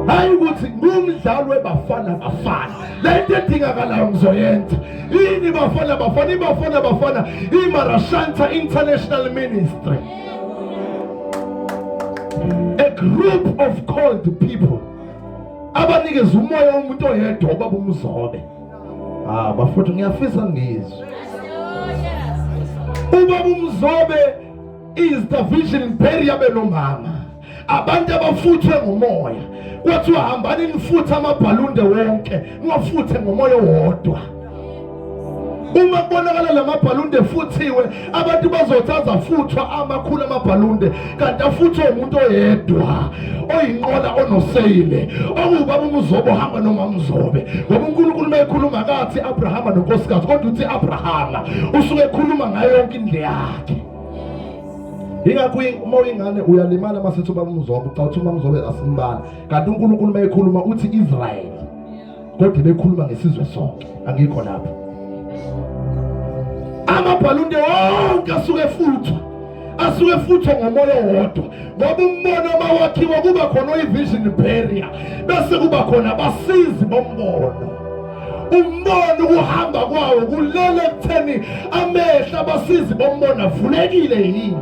hayi ukuthi ngumdlali webafana bafana le nto edingakalayo ngizoyenza yini bafana bafana ibafana bafana imarashanta international ministry a group of called people abanikeza umoya womuntu oyedwa ubaba umzobe ah bafowethu ngiyafisa ngizwe ubaba umzobe is the vision barrier benomama abantu abafuthwe ngomoya kwathiwa hambani nifuthe amabhalunde wonke niwafuthe ngomoya owodwa uma kubonakala la mabhalunde efuthiwe abantu bazothaza futhwa amakhulu amabhalunde kanti afuthwe umuntu oyedwa oyinqola onoseyile okuwubaba umzobe ohamba nomamzobe ngoba unkulunkulu uma ekhuluma akathi abrahama nonkosikazi kodwa uthi abrahama usuke ekhuluma ngayo yonke indle yakhe Ingakho uma uyingane uyalimala uma sithi ubaba umzobe ucabanga ukuthi umama umzobe asimbala kanti uNkulunkulu uma ekhuluma uthi Israel kodwa bekhuluma ngesizwe sonke angikho lapho amabhalunde wonke asuke efuthwa asuke efuthwa ngomoya owodwa ngoba umbono uma wakhiwa kuba khona oyi-vision barrier bese kuba khona abasizi bombono umbono ukuhamba kwawo kulele ekutheni amehlo abasizi bombono avulekile yini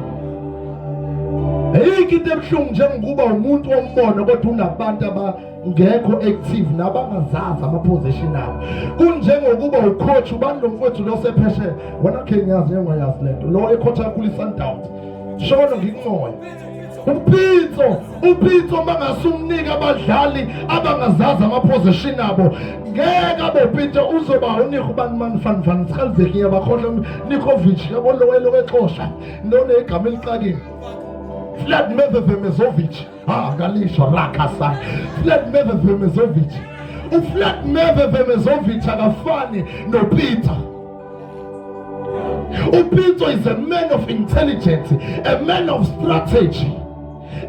ayikho into ebuhlungu njengokuba umuntu wombono kodwa unabantu abangekho active nabangazazi ama-position abo kunjengokuba ucoach ubani lo mfowethu lo sephesheya wena khe ngiyazi ngengayazi le nto lo ecoach kakhulu i-sundowns shono ngikuncoya UPitso, uPitso mangasumnika abadlali abangazazi ama-position abo ngeke abe uPitso, uzoba uNiko bani mani van van Schalkwyk, ngiyabakhohlwa, Nikovic yabo, lo lo exosha lona igama elixakile, Vladimir Vemezovic, ah ngalisho rakasa, Vladimir Vemezovic. UVladimir Vemezovic akafani noPeter. UPitso is a man of intelligence, a man of strategy,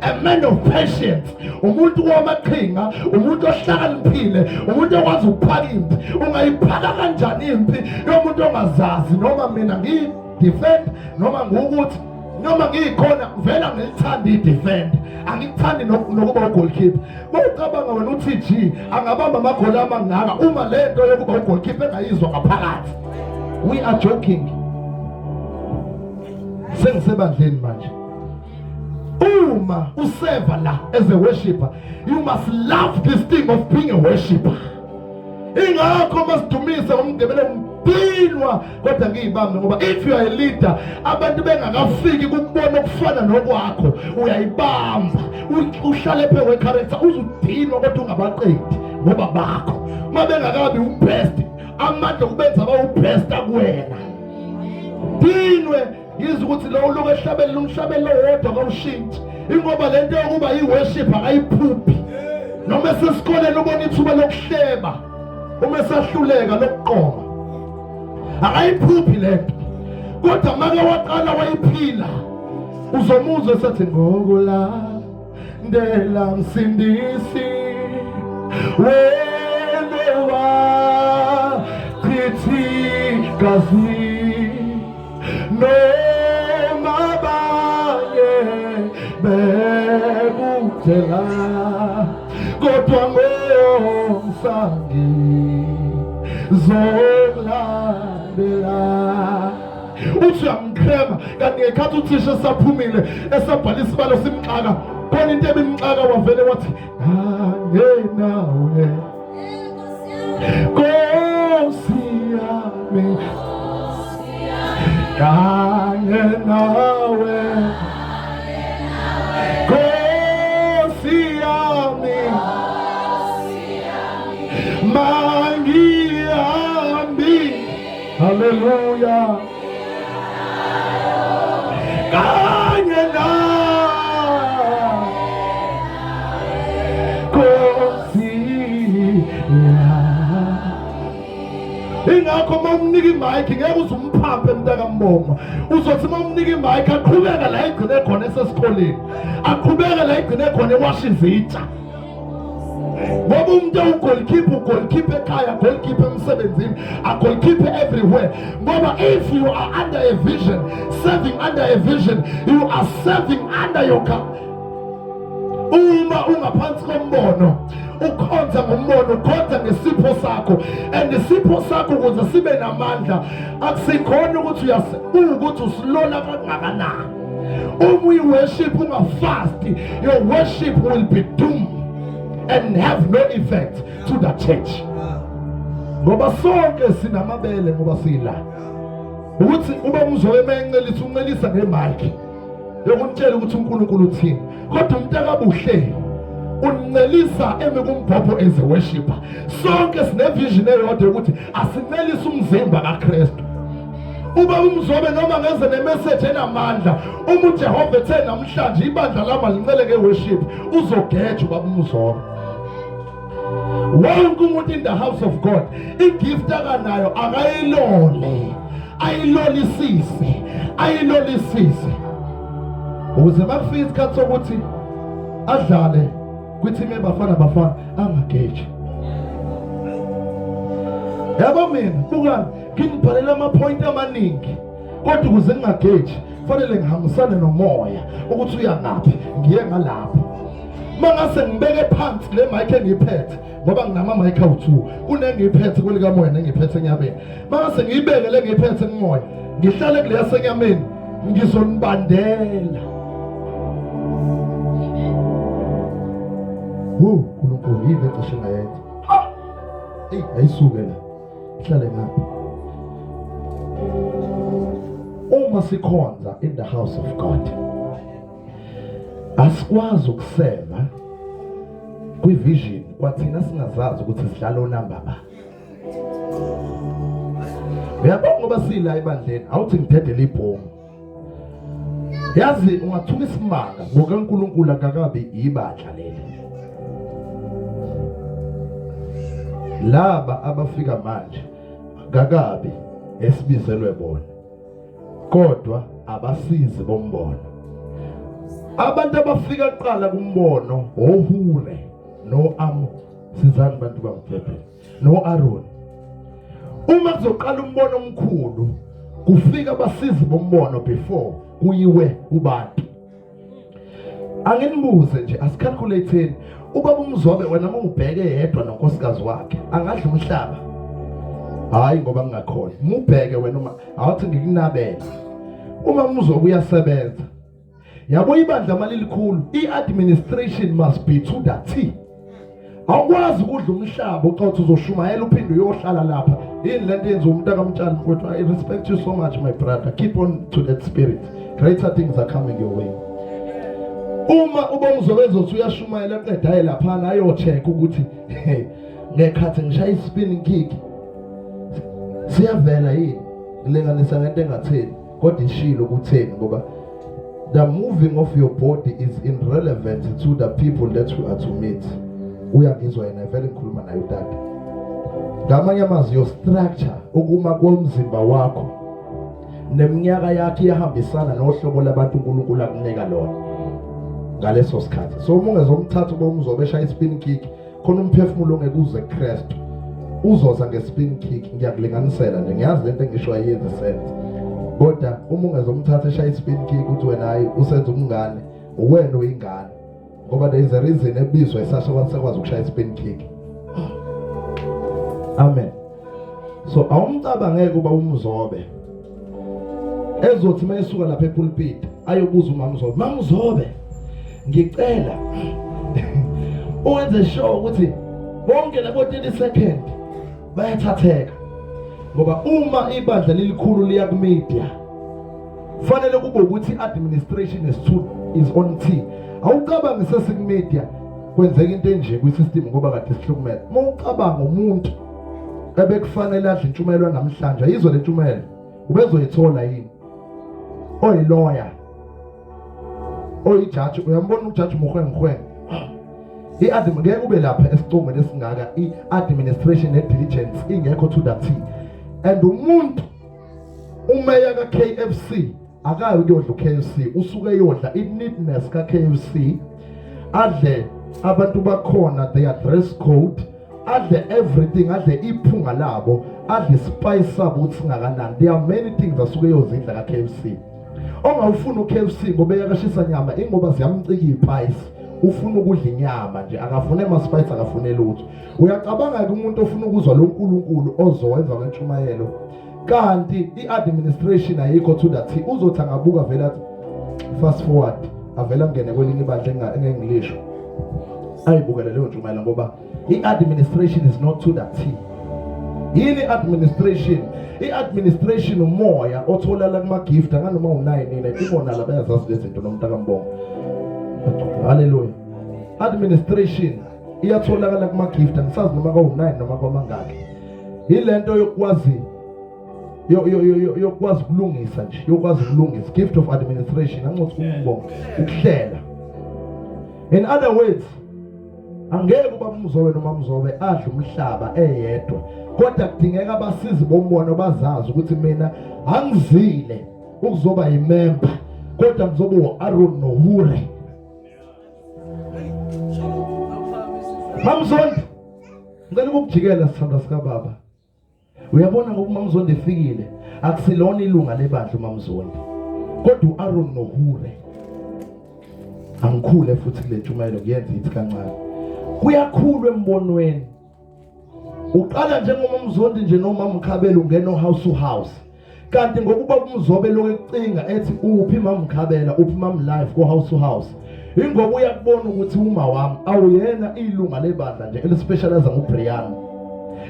a man of patience, umuntu wamaqhinga, umuntu ohlakaniphile, umuntu okwazi ukuphaka impi. Ungayiphaka kanjani impi yomuntu ongazazi? Noma mina ngiyi-defend noma ngukuthi noma ngiyikhona vele angilithandi i-defend, angikuthandi nokuba ugoalkeeper. Bowucabanga wena uTG angabamba amagoli amangaka uma le nto yokuba ugoalkeeper engayizwa ngaphakathi? We are joking, sengisebandleni manje. Uma useva la as a worshipper, you must love this thing of being a worshipper. Ingakho masidumise ngomgqibelo ngidinwa, kodwa ngiyibambe, ngoba if you are a leader, abantu bengakafiki ukubona okufana nokwakho, uyayibamba, uhlale phe kwe-character, uzudinwa kodwa ungabaqedi ngoba bakho uma bengakabi ubest, amandla okubenza bawubest akuwena. Dinwe ngizwe ukuthi lo uloku ehlabelela umhlabelo owodwa kawushintshi, ingoba lento yokuba i-worship akayiphuphi. Noma esesikoleni ubona ithuba lokuhleba, uma esahluleka lokuqoma, akayiphuphi lento, kodwa make waqala wayiphila, uzomuzwa esethi ngokulandela Msindisi wena wachithi gazi, noma abanye bekudela, kodwa ngomsangi zokulandela. Uthi uyamkrema, kanti ngekhathi uthisha esaphumile esabhala isibalo simxaka khona into ebimxaka, wavele wathi kanye nawe Nkosi yami, kanye nawe Nkosi yami, mangihambi, haleluya, kanye nawe Nkosi yami. Ingakho uma umnika imayikhi ngeke uze umphampe mntakambongo. Uzothi uma umnika imayikhi aqhubeke la egcine khona esesikoleni, aqhubeke la egcine khona ewasha izitsha, ngoba umuntu ewugoalkeeper, ugoalkeeper ekhaya, goalkeeper emsebenzini, agoalkeeper everywhere. Ngoba if you are under a vision, serving under a vision, you are serving under your car. Uma ungaphansi kombono, ukhonza ngombono, ukhonza ngesipho sakho, and isipho sakho ukuze sibe namandla akusikhona ukuthi uyase ukuthi usilola kangakanani. Uma uyi-worship ungafasti, your worship will be doomed and have no effect to the church, ngoba sonke sinamabele, ngoba sila ukuthi uba umzobe emencelisa, uncelisa ngemayikhi yokunitshela ukuthi uNkulunkulu uthini, kodwa umuntu akabuhle uncelisa emi kumbhobho as a worshipper. Sonke sine-vision eyodwa yokuthi asincelise umzimba kaKristu. Uba umzobe noma ngeze nemessage enamandla, uma uJehova ethe namhlanje ibandla lami alincele nge-worship, uzogeja ubaba umzobe. Wonke umuntu in the house of God, igift akanayo akayilole, ayilolisise, ayilolisise, ukuze makufika isikhathi sokuthi adlale kwithimu yeBafana Bafana angageji. Yabo, mina bukani, nginibhalela amaphoyinti amaningi, kodwa ukuze ngingageji fanele ngihambisane nomoya ukuthi uya ngaphi, ngiye ngalapho. Mangase ngibeke phansi le mic engiyiphethe, ngoba nginama mic awu-2, kunengiyiphethe kwelikamoya nengiyiphethe enyameni, mangase ngiyibeke le ngiyiphethe kumoya, ngihlale kuleya senyameni, ngizonibandela. Wu uNkulunkulu, yini ecishe ngayenza? Eyi, ayisuke la, hlale ngapha. Uma sikhonza in the house of God, Asikwazi ukuseva kwivision kwathina singazazi ukuthi sidlala onamba ba. Uyabona ngoba sila ebandleni awuthi ngidedele ibhomu. Yazi ungathuka isimanga ngokaNkulunkulu akakabi ibandla leli. Laba abafika manje kakabi esibizelwe bona. Kodwa abasizi bombono. Abantu abafika kuqala kumbono oHure noAmo sizani bantu bamphephe noAron. Uma kuzoqala umbono omkhulu kufika abasizi bombono before kuyiwe kubantu. Anginibuze nje asicalculateeni ubaba umzobe wena uma ubheke yedwa nonkosikazi wakhe angadla umhlaba hayi ngoba ngingakhona mubheke wena uma awuthi ngikunabele uma umzobe uyasebenza yabo ibandla malilikhulu i-administration must be to the T awukwazi ukudla umhlaba ucotha uzoshumayela uphinde uyohlala lapha yini lento yenza umuntu akamtshali mfowethu i respect you so much my brother keep on to that spirit greater things are coming your way uma ubongizobe ezothi uyashumayela qeda aye laphana ayocheck ukuthi ngekhathi ngishaya i-spinning kick siyavela yini ngilinganisa ngento engatheni kodwa ishilo kutheni ngoba the moving of your body is irrelevant to the people that you are to meet uyangizwa yena vele ngikhuluma naye utata ngamanye amazwi your structure ukuma komzimba wakho neminyaka yakhe iyahambisana nohlobo labantu uNkulunkulu akunika lona ngaleso sikhathi so uma ungezomthatha uba umzobe eshaya i-spin kick khona umphefumulo ongeke uze kuKristu uzoza nge-spin kick ngiyakulinganisela nje ngiyazi lento engisho ayenzi sense kodwa uma ungezomthatha eshaya i-spin kick uthi wena hayi usenza umngane uwena uyingane ngoba there is a reason ebizwa isasha kwasekwazi ukushaya i-spin kick amen so awumcabangeke uba umzobe ezothi mayesuka lapha epulpit ayobuza umamzobe mamzobe ngicela uwenze sure ukuthi bonke labo 30 second bayathatheka ngoba uma ibandla lilikhulu liya ku media fanele kube ukuthi administration is to is on T awucabangi sesiku media kwenzeka into enje kwi system ngoba kade sihlukumeza uma ucabanga umuntu ebekufanele adle intshumayelo namhlanje ayizwe le ntshumayelo ubezoyithola yini oyiloya oyijaji uyambona ujaji Mogoeng i-admin ngeke ube lapha esicongweni esingaka i-administration ne-diligence ingekho to the T and umuntu umeya ka-KFC akayi ukuyodla u-KFC usuke eyodla i-neatness ka-KFC adle abantu bakhona their dress code adle everything adle iphunga labo adle spice sabo ukuthi singakanani there are many things asuke eyozidla ka-KFC ongawufuni u-KFC ngoba eyakashisa nyama ingoba ziyamcika ipice ufuna ukudla inyama nje akafune ama spice akafune lutho uyacabanga ke umuntu ofuna ukuzwa lo nkulunkulu ozowa emva kwentshumayelo kanti i-administration ayikho to that uzothi angabuka vele athi fast forward avele angene kwelinye ibandla engengilisho ayibukele leyo ntshumayelo ngoba i-administration is not to that yini i-administration i-administration umoya otholala kuma-gift anganoma unayi nina ibona la bayazazi lezi zinto nomuntu akambonga haleluya administration iyatholakala kuma-gift angisazi noma kwawu-9 noma kwamangaki yilento yokwazi yokwazi ukulungisa nje yokwazi ukulungisa gift of administration ancothi umbongo ukuhlela in other words angeke ubaba umzobe noma umzobe adle umhlaba eyedwa kodwa kudingeka abasizi bombono bazazi ukuthi mina angizile ukuzoba yimember kodwa ngizoba u-Aaron noHure Mamzondi ngicela ukukujikela sithandwa sikababa uyabona ngoba uMamzondi efikile akusilona ilunga lebandla uMamzondi kodwa uAaron noHure angikhule futhi kule ntshumayelo kuyenza ithi kancane kuyakhulwa embonweni uqala njengomamzondi nje noma mkhabela ungena house to house kanti ngokuba umzobe lokho ekucinga ethi uphi mamkhabela uphi mam life ko house to house ingoba uyakubona ukuthi uma wami awuyena ilunga lebandla nje elispecialize ngoBrian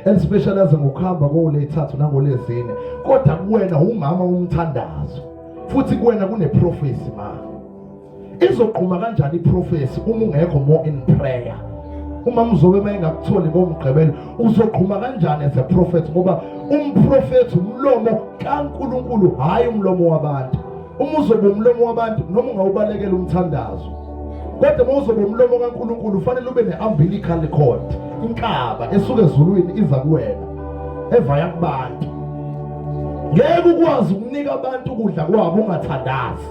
elispecialize ngokuhamba kolethathu nangolezine kodwa kuwena umama umthandazo futhi kuwena kune prophecy ma. Izoqhuma kanjani iprophecy uma ungekho more in prayer? Uma mzobe mayengakutholi ngomgqibelo uzoqhuma kanjani as a prophet? Ngoba umprofethi umlomo kaNkuluNkulu, hayi umlomo wabantu. Uma uzoba umlomo wabantu noma ungawubalekela umthandazo, kodwa uma uzoba umlomo kaNkuluNkulu ufanele ube ne-umbilical cord, inkaba esuka ezulwini iza kuwena evaya kubantu. Ngeke ukwazi ukunika abantu ukudla kwabo ungathandazi,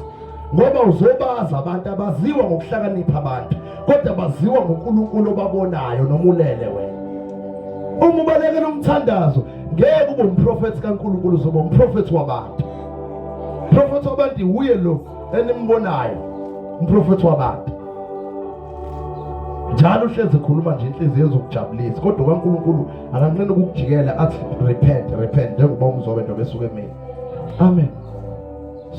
ngoba uzobaza abantu abaziwa ngokuhlakanipha abantu, kodwa baziwa ngoNkulunkulu obabonayo noma ulele wena. Uma ubalekela umthandazo ngeke ube umprofethi kaNkulunkulu, uzoba umprofethi wabantu. Umprofethi wabantu wuye lo enimbonayo, umprofethi wabantu njalo uhlezi ekhuluma nje inhliziyo ezokujabulisa, kodwa kaNkulunkulu akanqeni ukukujikela athi repent, repent, njengoba umzobe nje besuke emini. Amen.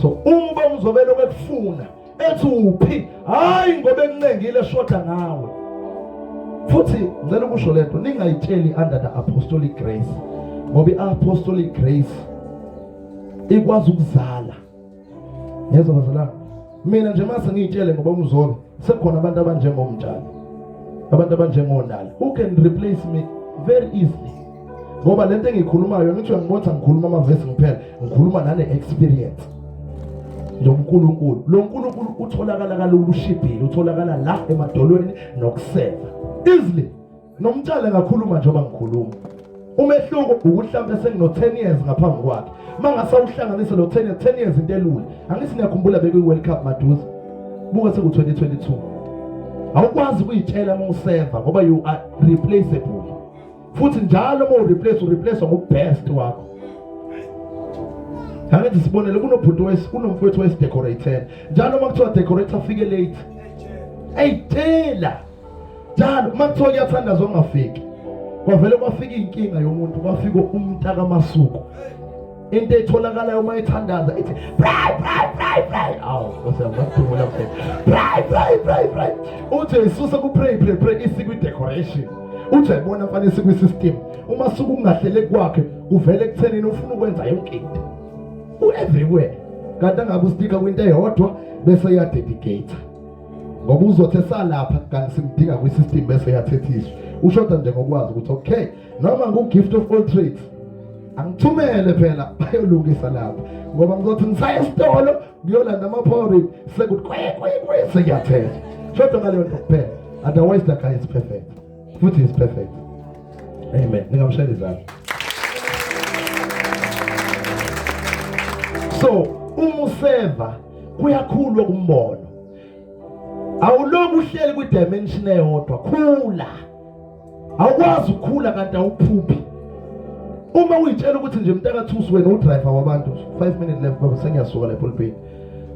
So uma uba umzobe lokho ekufuna ethi uphi, hayi ngoba ekuncengile shoda ngawe. Futhi ngicela ukusho lento, ningayitsheli under the apostolic grace, ngoba i-apostolic grace ikwazi ukuzala. Yezwa bazalwane, mina nje mase ngiyitshele ngoba umzobe sekukhona abantu abanjengomtshali, abantu abanjengonali who can replace me very easily, ngoba lento engiyikhulumayo ngithi uyangibona ngikhuluma amavesi ngiphela, ngikhuluma nane experience noNkulunkulu. Lo nkulunkulu utholakala kalula, ushibhile, utholakala la emadolweni nokuseva easily. Nomtshale ngakhuluma njengoba ngikhuluma, umehluko ukuthi mhlawumbe sengino 10 years ngaphambi kwakhe. Mangase uhlanganise lo 10 years, 10 years into elula. Angithi niyakhumbula bekwi World Cup maduze, buka seku 2022. Awukwazi ukuyitshela uma useva ngoba you are replaceable, futhi njalo uma ureplace, ureplace ngobest wakho. Angithi sibonele kunobhuti wes kunomfowethu wesidecorator, njalo uma kuthiwa decorator afike late, eyitshela njalo uma kuthiwa kuyathandazwa ungafiki. Kwavele kwafika inkinga yomuntu, kwafika umntaka masuku, into etholakalayo uma ethandaza ithi pray, pray, pray, pray. Awu Nkosi yami, ngakudumula mfethu. Pray, pray, pray, pray. Uthi isuse ku pray, pray, pray, isikwi decoration. Uthi ayibona mfana isikwi system. Uma suku kungahlele kwakhe kuvele ekuthenini ufuna ukwenza yonke into, u everywhere, kanti angabe ustika kwinto eyodwa bese uyadedicate, ngoba uzothi esalapha kanti simdinga kwi-system bese uyathethiswa. Ushoda nje ngokwazi ukuthi okay, noma ngu-gift of all trades, angithumele phela bayolungisa lapha, ngoba ngizothi ngisaya esitolo ngiyolanda ama-porridge sekuthi kwe kwe kwe sekuyathetha. Shoda ngaleyo nto kuphela, otherwise the guy is perfect, futhi is perfect. Amen. Ningamshayela izandla. So uma useva kuyakhulwa kumbono, awuloku uhleli kwi-dimension eyodwa. Khula, awukwazi ukukhula kanti awuphuphi. Uma uyitshela ukuthi nje mntakathusi wena udriver wabantu, 5 minutes left baba, sengiyasuka la epulpit.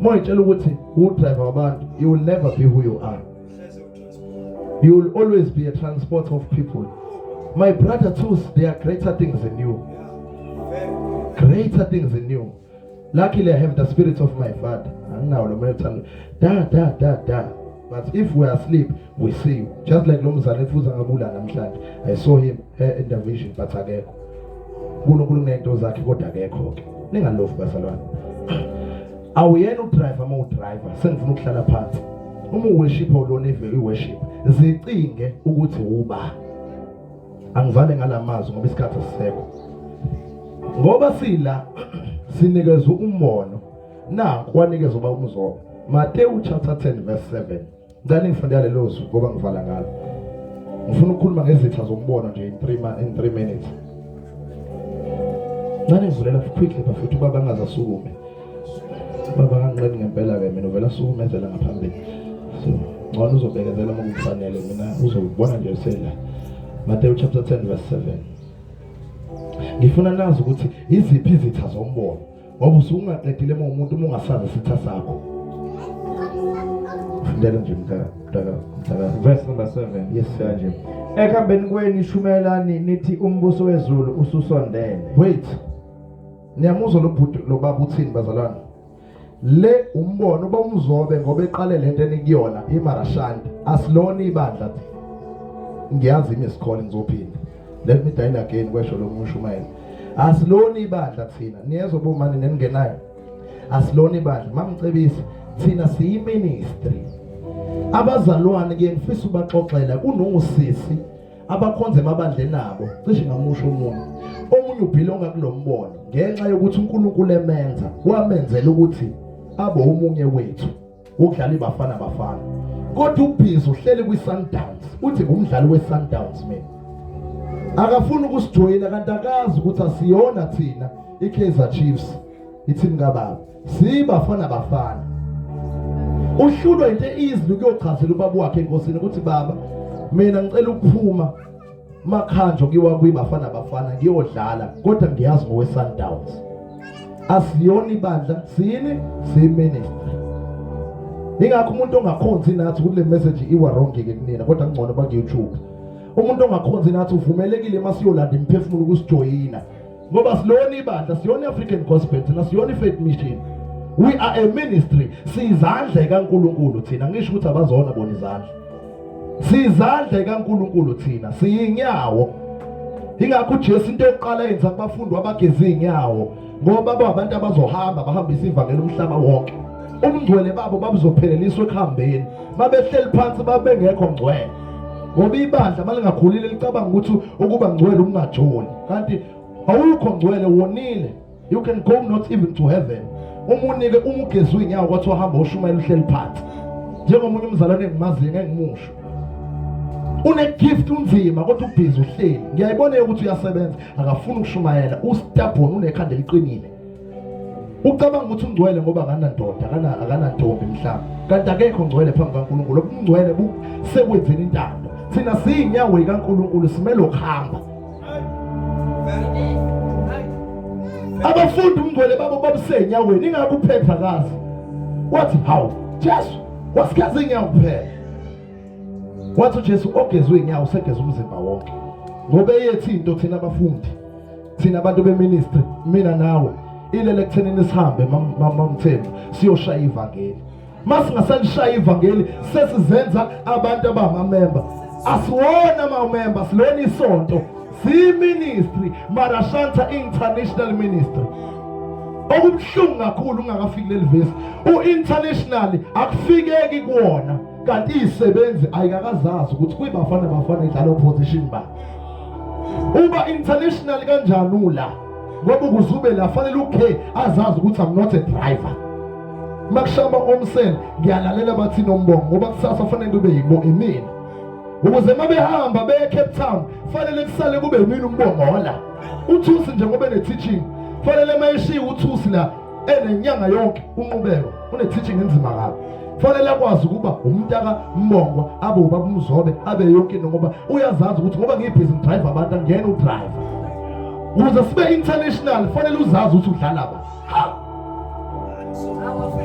Uma uyitshela ukuthi udriver wabantu, you will never be who you are. You will always be a transport of people. My brother Tus, there are greater things in you, greater things in you. Luckily I have the spirit of my father. Anginawo lo moya othando da da da da, but if we are asleep we see you, just like lo mzali efuza ngabula namhlanje. I saw him here in the vision, but akekho. uNkulunkulu kunento zakhe kodwa akekho ke. Ningalofu bazalwane, awuyena udriver. Uma udriver sengifuna ukuhlala phansi. Uma uworship awulona i-worship, zicinge ukuthi uba. Angivale ngalamazwi ngoba isikhathi asisekho, ngoba sila sinikezwe umbono. Nanku wanikezwa uba umzobe, Mateyu chapter 10 verse 7. Ngicela ngifundela lelo zwi ngoba ngivala ngalo. Ngifuna ukukhuluma ngezitha zombono nje in 3 minutes. Ngicela ngivulela quickly bafethu, ubaba angazasukume. Ubaba kanqeni ngempela ke mina, uvela sukumezela ngaphambili, so ngcono uzobekezela uma kufanele. Mina uzobona nje sela Matthew chapter 10 verse 7. Ngifuna nazi ukuthi iziphi izitha zombono, ngoba usungaqedile uma umuntu uma ungasazi isitha sakho. Fundela nje mntaka mntaka mntaka. Verse number 7. Yes, sir. Kanje: ekuhambeni kweni shumelani nithi umbuso wezulu ususondele. Wait, niyamuzwa lo bhuti lo baba uthini bazalwane? Le umbono uba umzobe ngoba eqale lento enikuyona imarashandi. Asilona ibandla thina, ngiyazi imisikole ngizophinda. Let me die again, kwesho lo mushumayeli. Asilona ibandla thina, niyezwa bomani neningenayo, asilona ibandla. Mamcebisi, Thina siyiministry. Abazalwane ke ngifisa ubaxoxela kunosisi abakhonza emabandleni abo, cishe ngamusho omunye. Omunye ubhilonga kulombono ngenxa yokuthi uNkulunkulu emenza, wamenzela ukuthi abe omunye wethu ukudlala iBafana Bafana. Kodwa ubhizi uhleli kwiSundowns, uthi ngumdlali weSundowns mina. Akafuni ukusijoyina kanti akazi ukuthi asiyona thina iKaizer Chiefs, ithini kababa. Sibafana Bafana. Uhlulwa into easy ukuyochazela ubaba wakhe enkosini ukuthi baba mina ngicela ukuphuma makhanjo kuyiwa kwiBafana Bafana ngiyodlala kodwa ngiyazi ngowe Sundowns. Asiyona ibandla, siyini? Siyiministry. Ingakho umuntu ongakhonzi nathi kule message iwa wrong ke kunina kodwa ngcono ba YouTube. Umuntu ongakhonzi nathi uvumelekile masiyolanda imiphefumulo ukusijoyina. Ngoba silona ibandla, siyona African Gospel, thina siyona iFaith Mission. We are a ministry. Sizandla kaNkuluNkulu thina. Ngisho ukuthi abazona bona izandla. Sizandla kaNkuluNkulu thina, siyinyawo. Ingakho uJesu into yokuqala yenza kubafundi wabageza inyawo ngoba baba abantu abazohamba bahambisa ivangeli umhlaba wonke. Ubungcwele babo babuzopheleliswa ekuhambeni. Babehleli phansi babengekho ngcwele. Ngoba ibandla malingakhulile licabanga ukuthi ukuba ngcwele ukungajoli. Kanti awukho ngcwele, wonile. You can go not even to heaven. Uma unike uma ugezwe inyawo kwathiwa hamba ushumayela uhleli phansi. Njengomunye umzalwane engimaziyo ngeke ngimusho. Une gift unzima kodwa ubhizi uhleli. Ngiyayibona ukuthi uyasebenza, akafuni ukushumayela, ustubborn unekhanda eliqinile. Ucabanga ukuthi ungcwele ngoba akanandoda, akanantombi mhlawumbe. Kanti akekho ngcwele phambi kaNkulunkulu. Ubungcwele busekwenzeni intando. Thina siyinyawo kaNkulunkulu simele ukuhamba. Abafundi umngcwele babo babusenyaweni ingakho uPetru akazi. Wathi hawu Jesu wasigeza inyawo kuphela. Wathi uJesu ogezwe inyawo usegeza umzimba wonke. Ngoba eyethi into thina abafundi thina abantu beministry mina nawe ilele ekuthenini sihambe mamthembu siyoshaya ivangeli. Masingasalishaya ivangeli sesizenza abantu abamamemba. Asiwona amamemba, silona isonto. Siyiministry, Marashanta International Ministry. Okubuhlungu kakhulu ungakafiki leli vesi. U-international akufikeki kuwona kanti izisebenzi ayikakazazi ukuthi kwiBafana Bafana idlala opposition ba. Uba international kanjani ula? Ngoba ukuze ube la fanele ukhe azazi ukuthi I'm not a driver. Makushama omsele ngiyalalela bathi nombongo ngoba kusasa fanele kube yibo imina. Ukuze mabehamba beye Cape Town fanele kusale kube yimina umbongola. Uthusi nje ngoba ene teaching fanele mayishiya uthusi la enenyanga yonke unqubeko une teaching enzima kabi. Fanele akwazi ukuba umntaka Mbongwa abe ubaba uMzobe abe yonke into ngoba uyazazi ukuthi ngoba ngiyibhizi ngidrive abantu angiyena udriver. Ukuze sibe international fanele uzazi ukuthi udlala ba.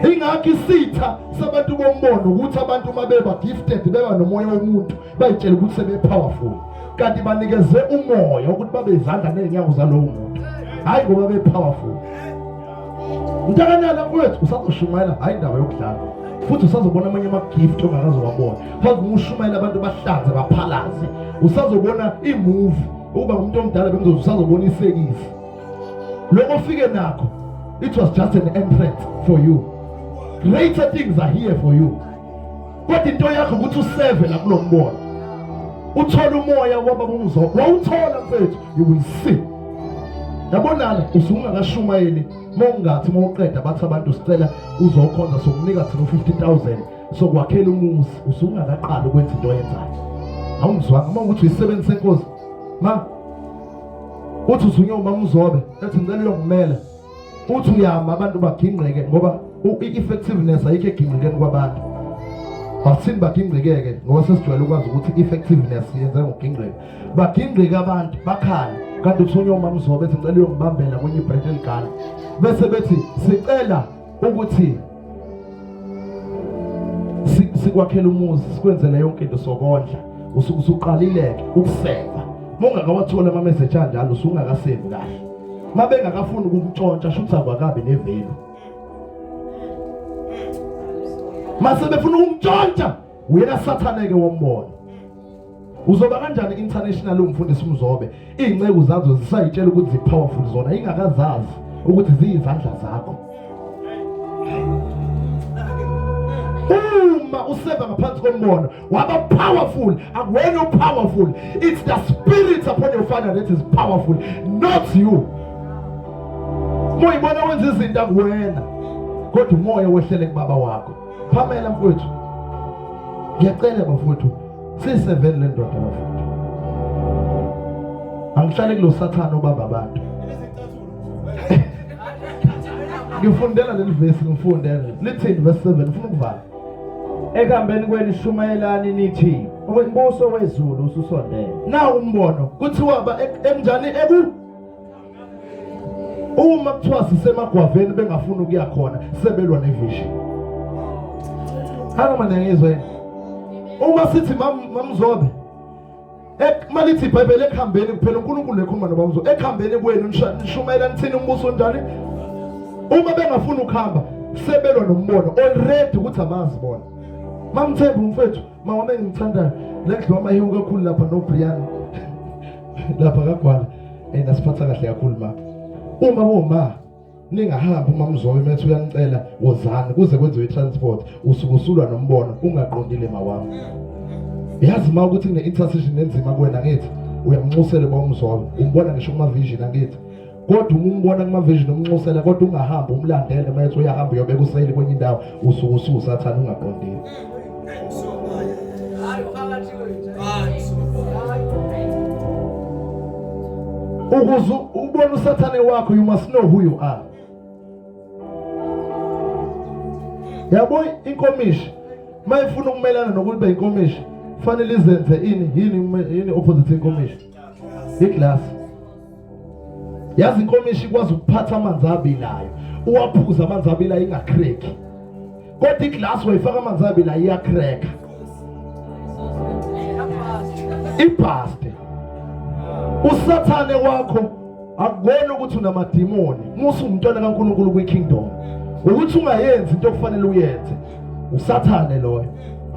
Ingakho isitha sabantu bombono ukuthi abantu uma beba gifted beba nomoya womuntu bayitshela ukuthi sebe powerful kanti banikeze umoya ukuthi babe izandla nezinyawo zalowo muntu hayi ngoba be powerful. Mntakanana mfowethu usazoshumayela hayi indaba yokudlala futhi usazobona amanye ama-gift ongakaze wabona. Phambi ushumayela abantu bahlanze baphalaze usazobona i-movie ukuba umuntu omdala bengizoze usazobona isekisi. Lokho ofike nakho it was just an entrance for you. Greater things are here for you. Kodwa into yakho ukuthi useve la kulombono. Uthole umoya wababa umzo. Wawuthola mfethu, you will see. Yabonana usungakashumayeli mawungathi mawuqeda bathi abantu sicela uzokhonza sokunika thina u50000 sokwakhela umuzi usungakaqali ukwenza into oyenzayo. Awungizwanga uma ukuthi uyisebenzi senkosi. Ma uthi uzunywa umamzobe ethi ngicela uyongimela uthi uyama abantu bagingqeke ngoba i-effectiveness ayikho egingqikeni kwabantu. Bathini bagingqikeke ngoba sesijwayele ukwazi ukuthi i-effectiveness yenzeka ngokugingqika. Bagingqika abantu bakhala kanti uthunywa umamzobe ethi ngicela uyongibambela kwenye ibranch eligala bese bethi sicela ukuthi sikwakhela umuzi sikwenzele yonke into sokondla usuqalile-ke ukuseva. Uma ungakawatholi ama-message anjalo usungakasevi kahle. Uma bengakafuni ukukuntshontsha shuthi akwakabi nevelu. Mase befuna ukukuntshontsha uyena sathane-ke wombona. Uzoba kanjani international umfundisi uMzobe iy'nceku zazo zisayitshela ukuthi zi-powerful zona ingakazazi ukuthi ziyizandla zakho. Uma useva ngaphansi kombono waba powerful, akuwena powerful, it's the spirit upon your father that is powerful, not you. Moyibona wenza izinto akuwena, kodwa umoya wehlele kubaba wakho. Phamela mfowethu, ngiyacela bafowethu, sisevele le ndoda bafowethu. Angihlale kulo sathane obamba abantu. Ngifundela leli vesi, ngifundela lithini verse 7, ngifuna ukuvala. Ekuhambeni kwenu shumayelani nithi umbuso wezulu ususondele. Nawu umbono kuthiwa ba enjani eku uma kuthiwa sisemagwaveni bengafuni ukuya khona, sebelwa nevision. Hana manje ngizwe uma sithi mamzobe malithi iBhayibheli ekuhambeni kuphela uNkulunkulu ekhuluma nobamzo ekuhambeni kwenu nishumayela nithini umbuso onjani. Uma bengafuni ukuhamba sebelwa nombono already ukuthi abazi bona. Mamthembu mfethu, mawami engimthandayo, lendlu amahiwu kakhulu lapha noBrian lapha kaGwala, nasiphatha kahle kakhulu ma. Uma boma ningahambi, uma mzobe methi uyanicela wozani kuze kwenziwe i-transport, usuke usulwa nombono ungaqondile mawami. Yazi ma ukuthi kune-intercession enzima kuwena, ngithi uyamnxusela uba umzobe umbona ngisho kuma-vision, angithi kodwa uma umbona kuma-vision umnxusela, kodwa ungahambi umlandele uma ethi uyahamba uyobeka useyili kwenye indawo, usuke usuwusathane ungaqondile. Ukuze ubone usathane wakho, you must know who you are. Yabo, inkomishi mayifuna ukumelana nokuba inkomishi fanele izenze ini? Yini yini opposite inkomishi? Iglass. Yazi inkomishi ikwazi ukuphatha amanzi abilayo, uwaphuza amanzi abilayo ingacrack, kodwa iglass wayifaka amanzi abilayo iyacrack, iburst. Usathane wakho akubona ukuthi unamadimoni musu umntwana kaNkulunkulu kwi-kingdom, ukuthi ungayenzi into okufanele uyenze, usathane loyo.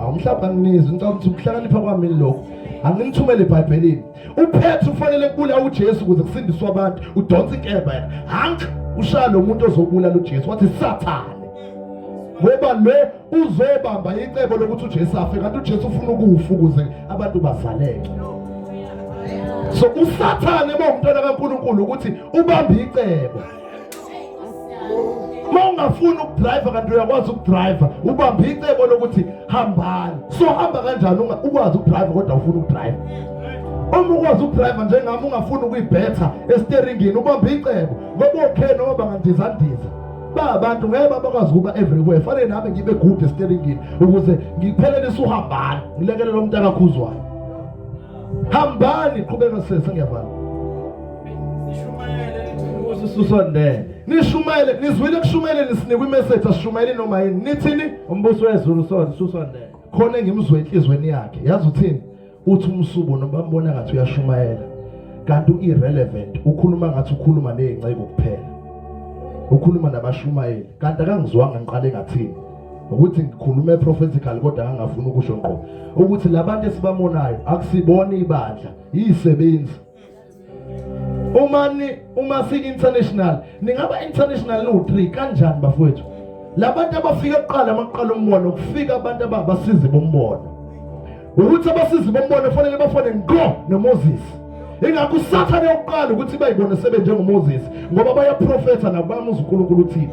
Awumhlawumbe anginizwi, ngicabanga ukuthi ukuhlakanipha kwami lokho. Anginithumele eBhayibhelini. uPetru ufanele kubulawa uJesu ukuze kusindiswe abantu, udonsa inkemba yena, hank, ushaya lo muntu ozobulala uJesu, wathi sathane, ngoba lo uzobamba icebo lokuthi uJesu afe, kanti uJesu ufuna ukufa ukuze abantu bazaleke. So usathane uma umntwana kaNkulunkulu ukuthi ubambe icebo. Uma ungafuni ukudrive kanti uyakwazi ukudrive, ubambe icebo lokuthi hambani. So hamba kanjani ukwazi ukudrive kodwa ufuna ukudrive? Uma ukwazi ukudrive njengami ungafuni ukuyibhetha esteringini, ubambe icebo, ngoba okay noma bangandizandiza ba abantu ngeke bakwazi ukuba everywhere. Fanele nami ngibe good esteringini ukuze ngiphelelise uhambani, ngilekelele umuntu akakhuzwayo. Hambani, qhubeka sese, ngiyavala. Nishumayele nithi umbuso ususondele. Nishumayele, nizwile kushumayeleni, sinikwe imessage, asishumayeli noma yini. Nithini? Umbuso wezulu ususondele. Khona engimzwe enhlizweni yakhe, yazi uthini? Uthi umsubo noma bambona ngathi uyashumayela kanti u-irrelevant, ukhuluma ngathi ukhuluma ney'nceku kuphela, ukhuluma nabashumayeli, kanti akangizwanga ngiqale ngathini ukuthi ngikhulume prophetical, kodwa angangafuni ukusho ngqo ukuthi labantu esibamonayo akusibona ibandla, yisebenzi. Uma ni uma si international, ningaba international no 3 kanjani bafowethu? Labantu abafika kuqala maqala umbono, kufika abantu ababasizi bombono, ukuthi abasizi bombono fanele bafane ngqo noMoses. Ingakho usathane yokuqala ukuthi bayibone sebe njengoMoses, ngoba bayaprofetha nabo, bayamuza uNkulunkulu uthini.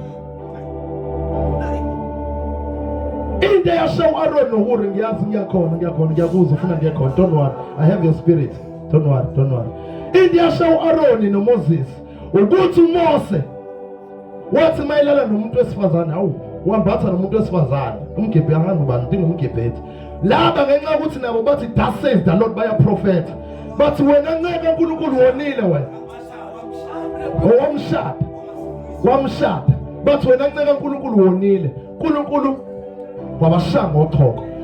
Into eyasho u-Aaron noHuri, ngiyazi ngiyakhona, ngiyakhona, ngiyakuzwa, ufuna ngiyekhona. Don't worry, I have your spirit. Don't worry, don't worry. Into eyasho u-Aaron noMoses ukuthi uMose wathi mayelana nomuntu wesifazane, hawu, wambatha nomuntu wesifazane umgebhe, angazi ubani, dinga umgebhethi. Laba ngenxa yokuthi nabo bathi thus says the Lord, bayaprofetha, bathi wena nceka uNkulunkulu wonile wena. Owamshada, wamshada, bathi wena nceka uNkulunkulu wonile. uNkulunkulu wabashaya ngochoko.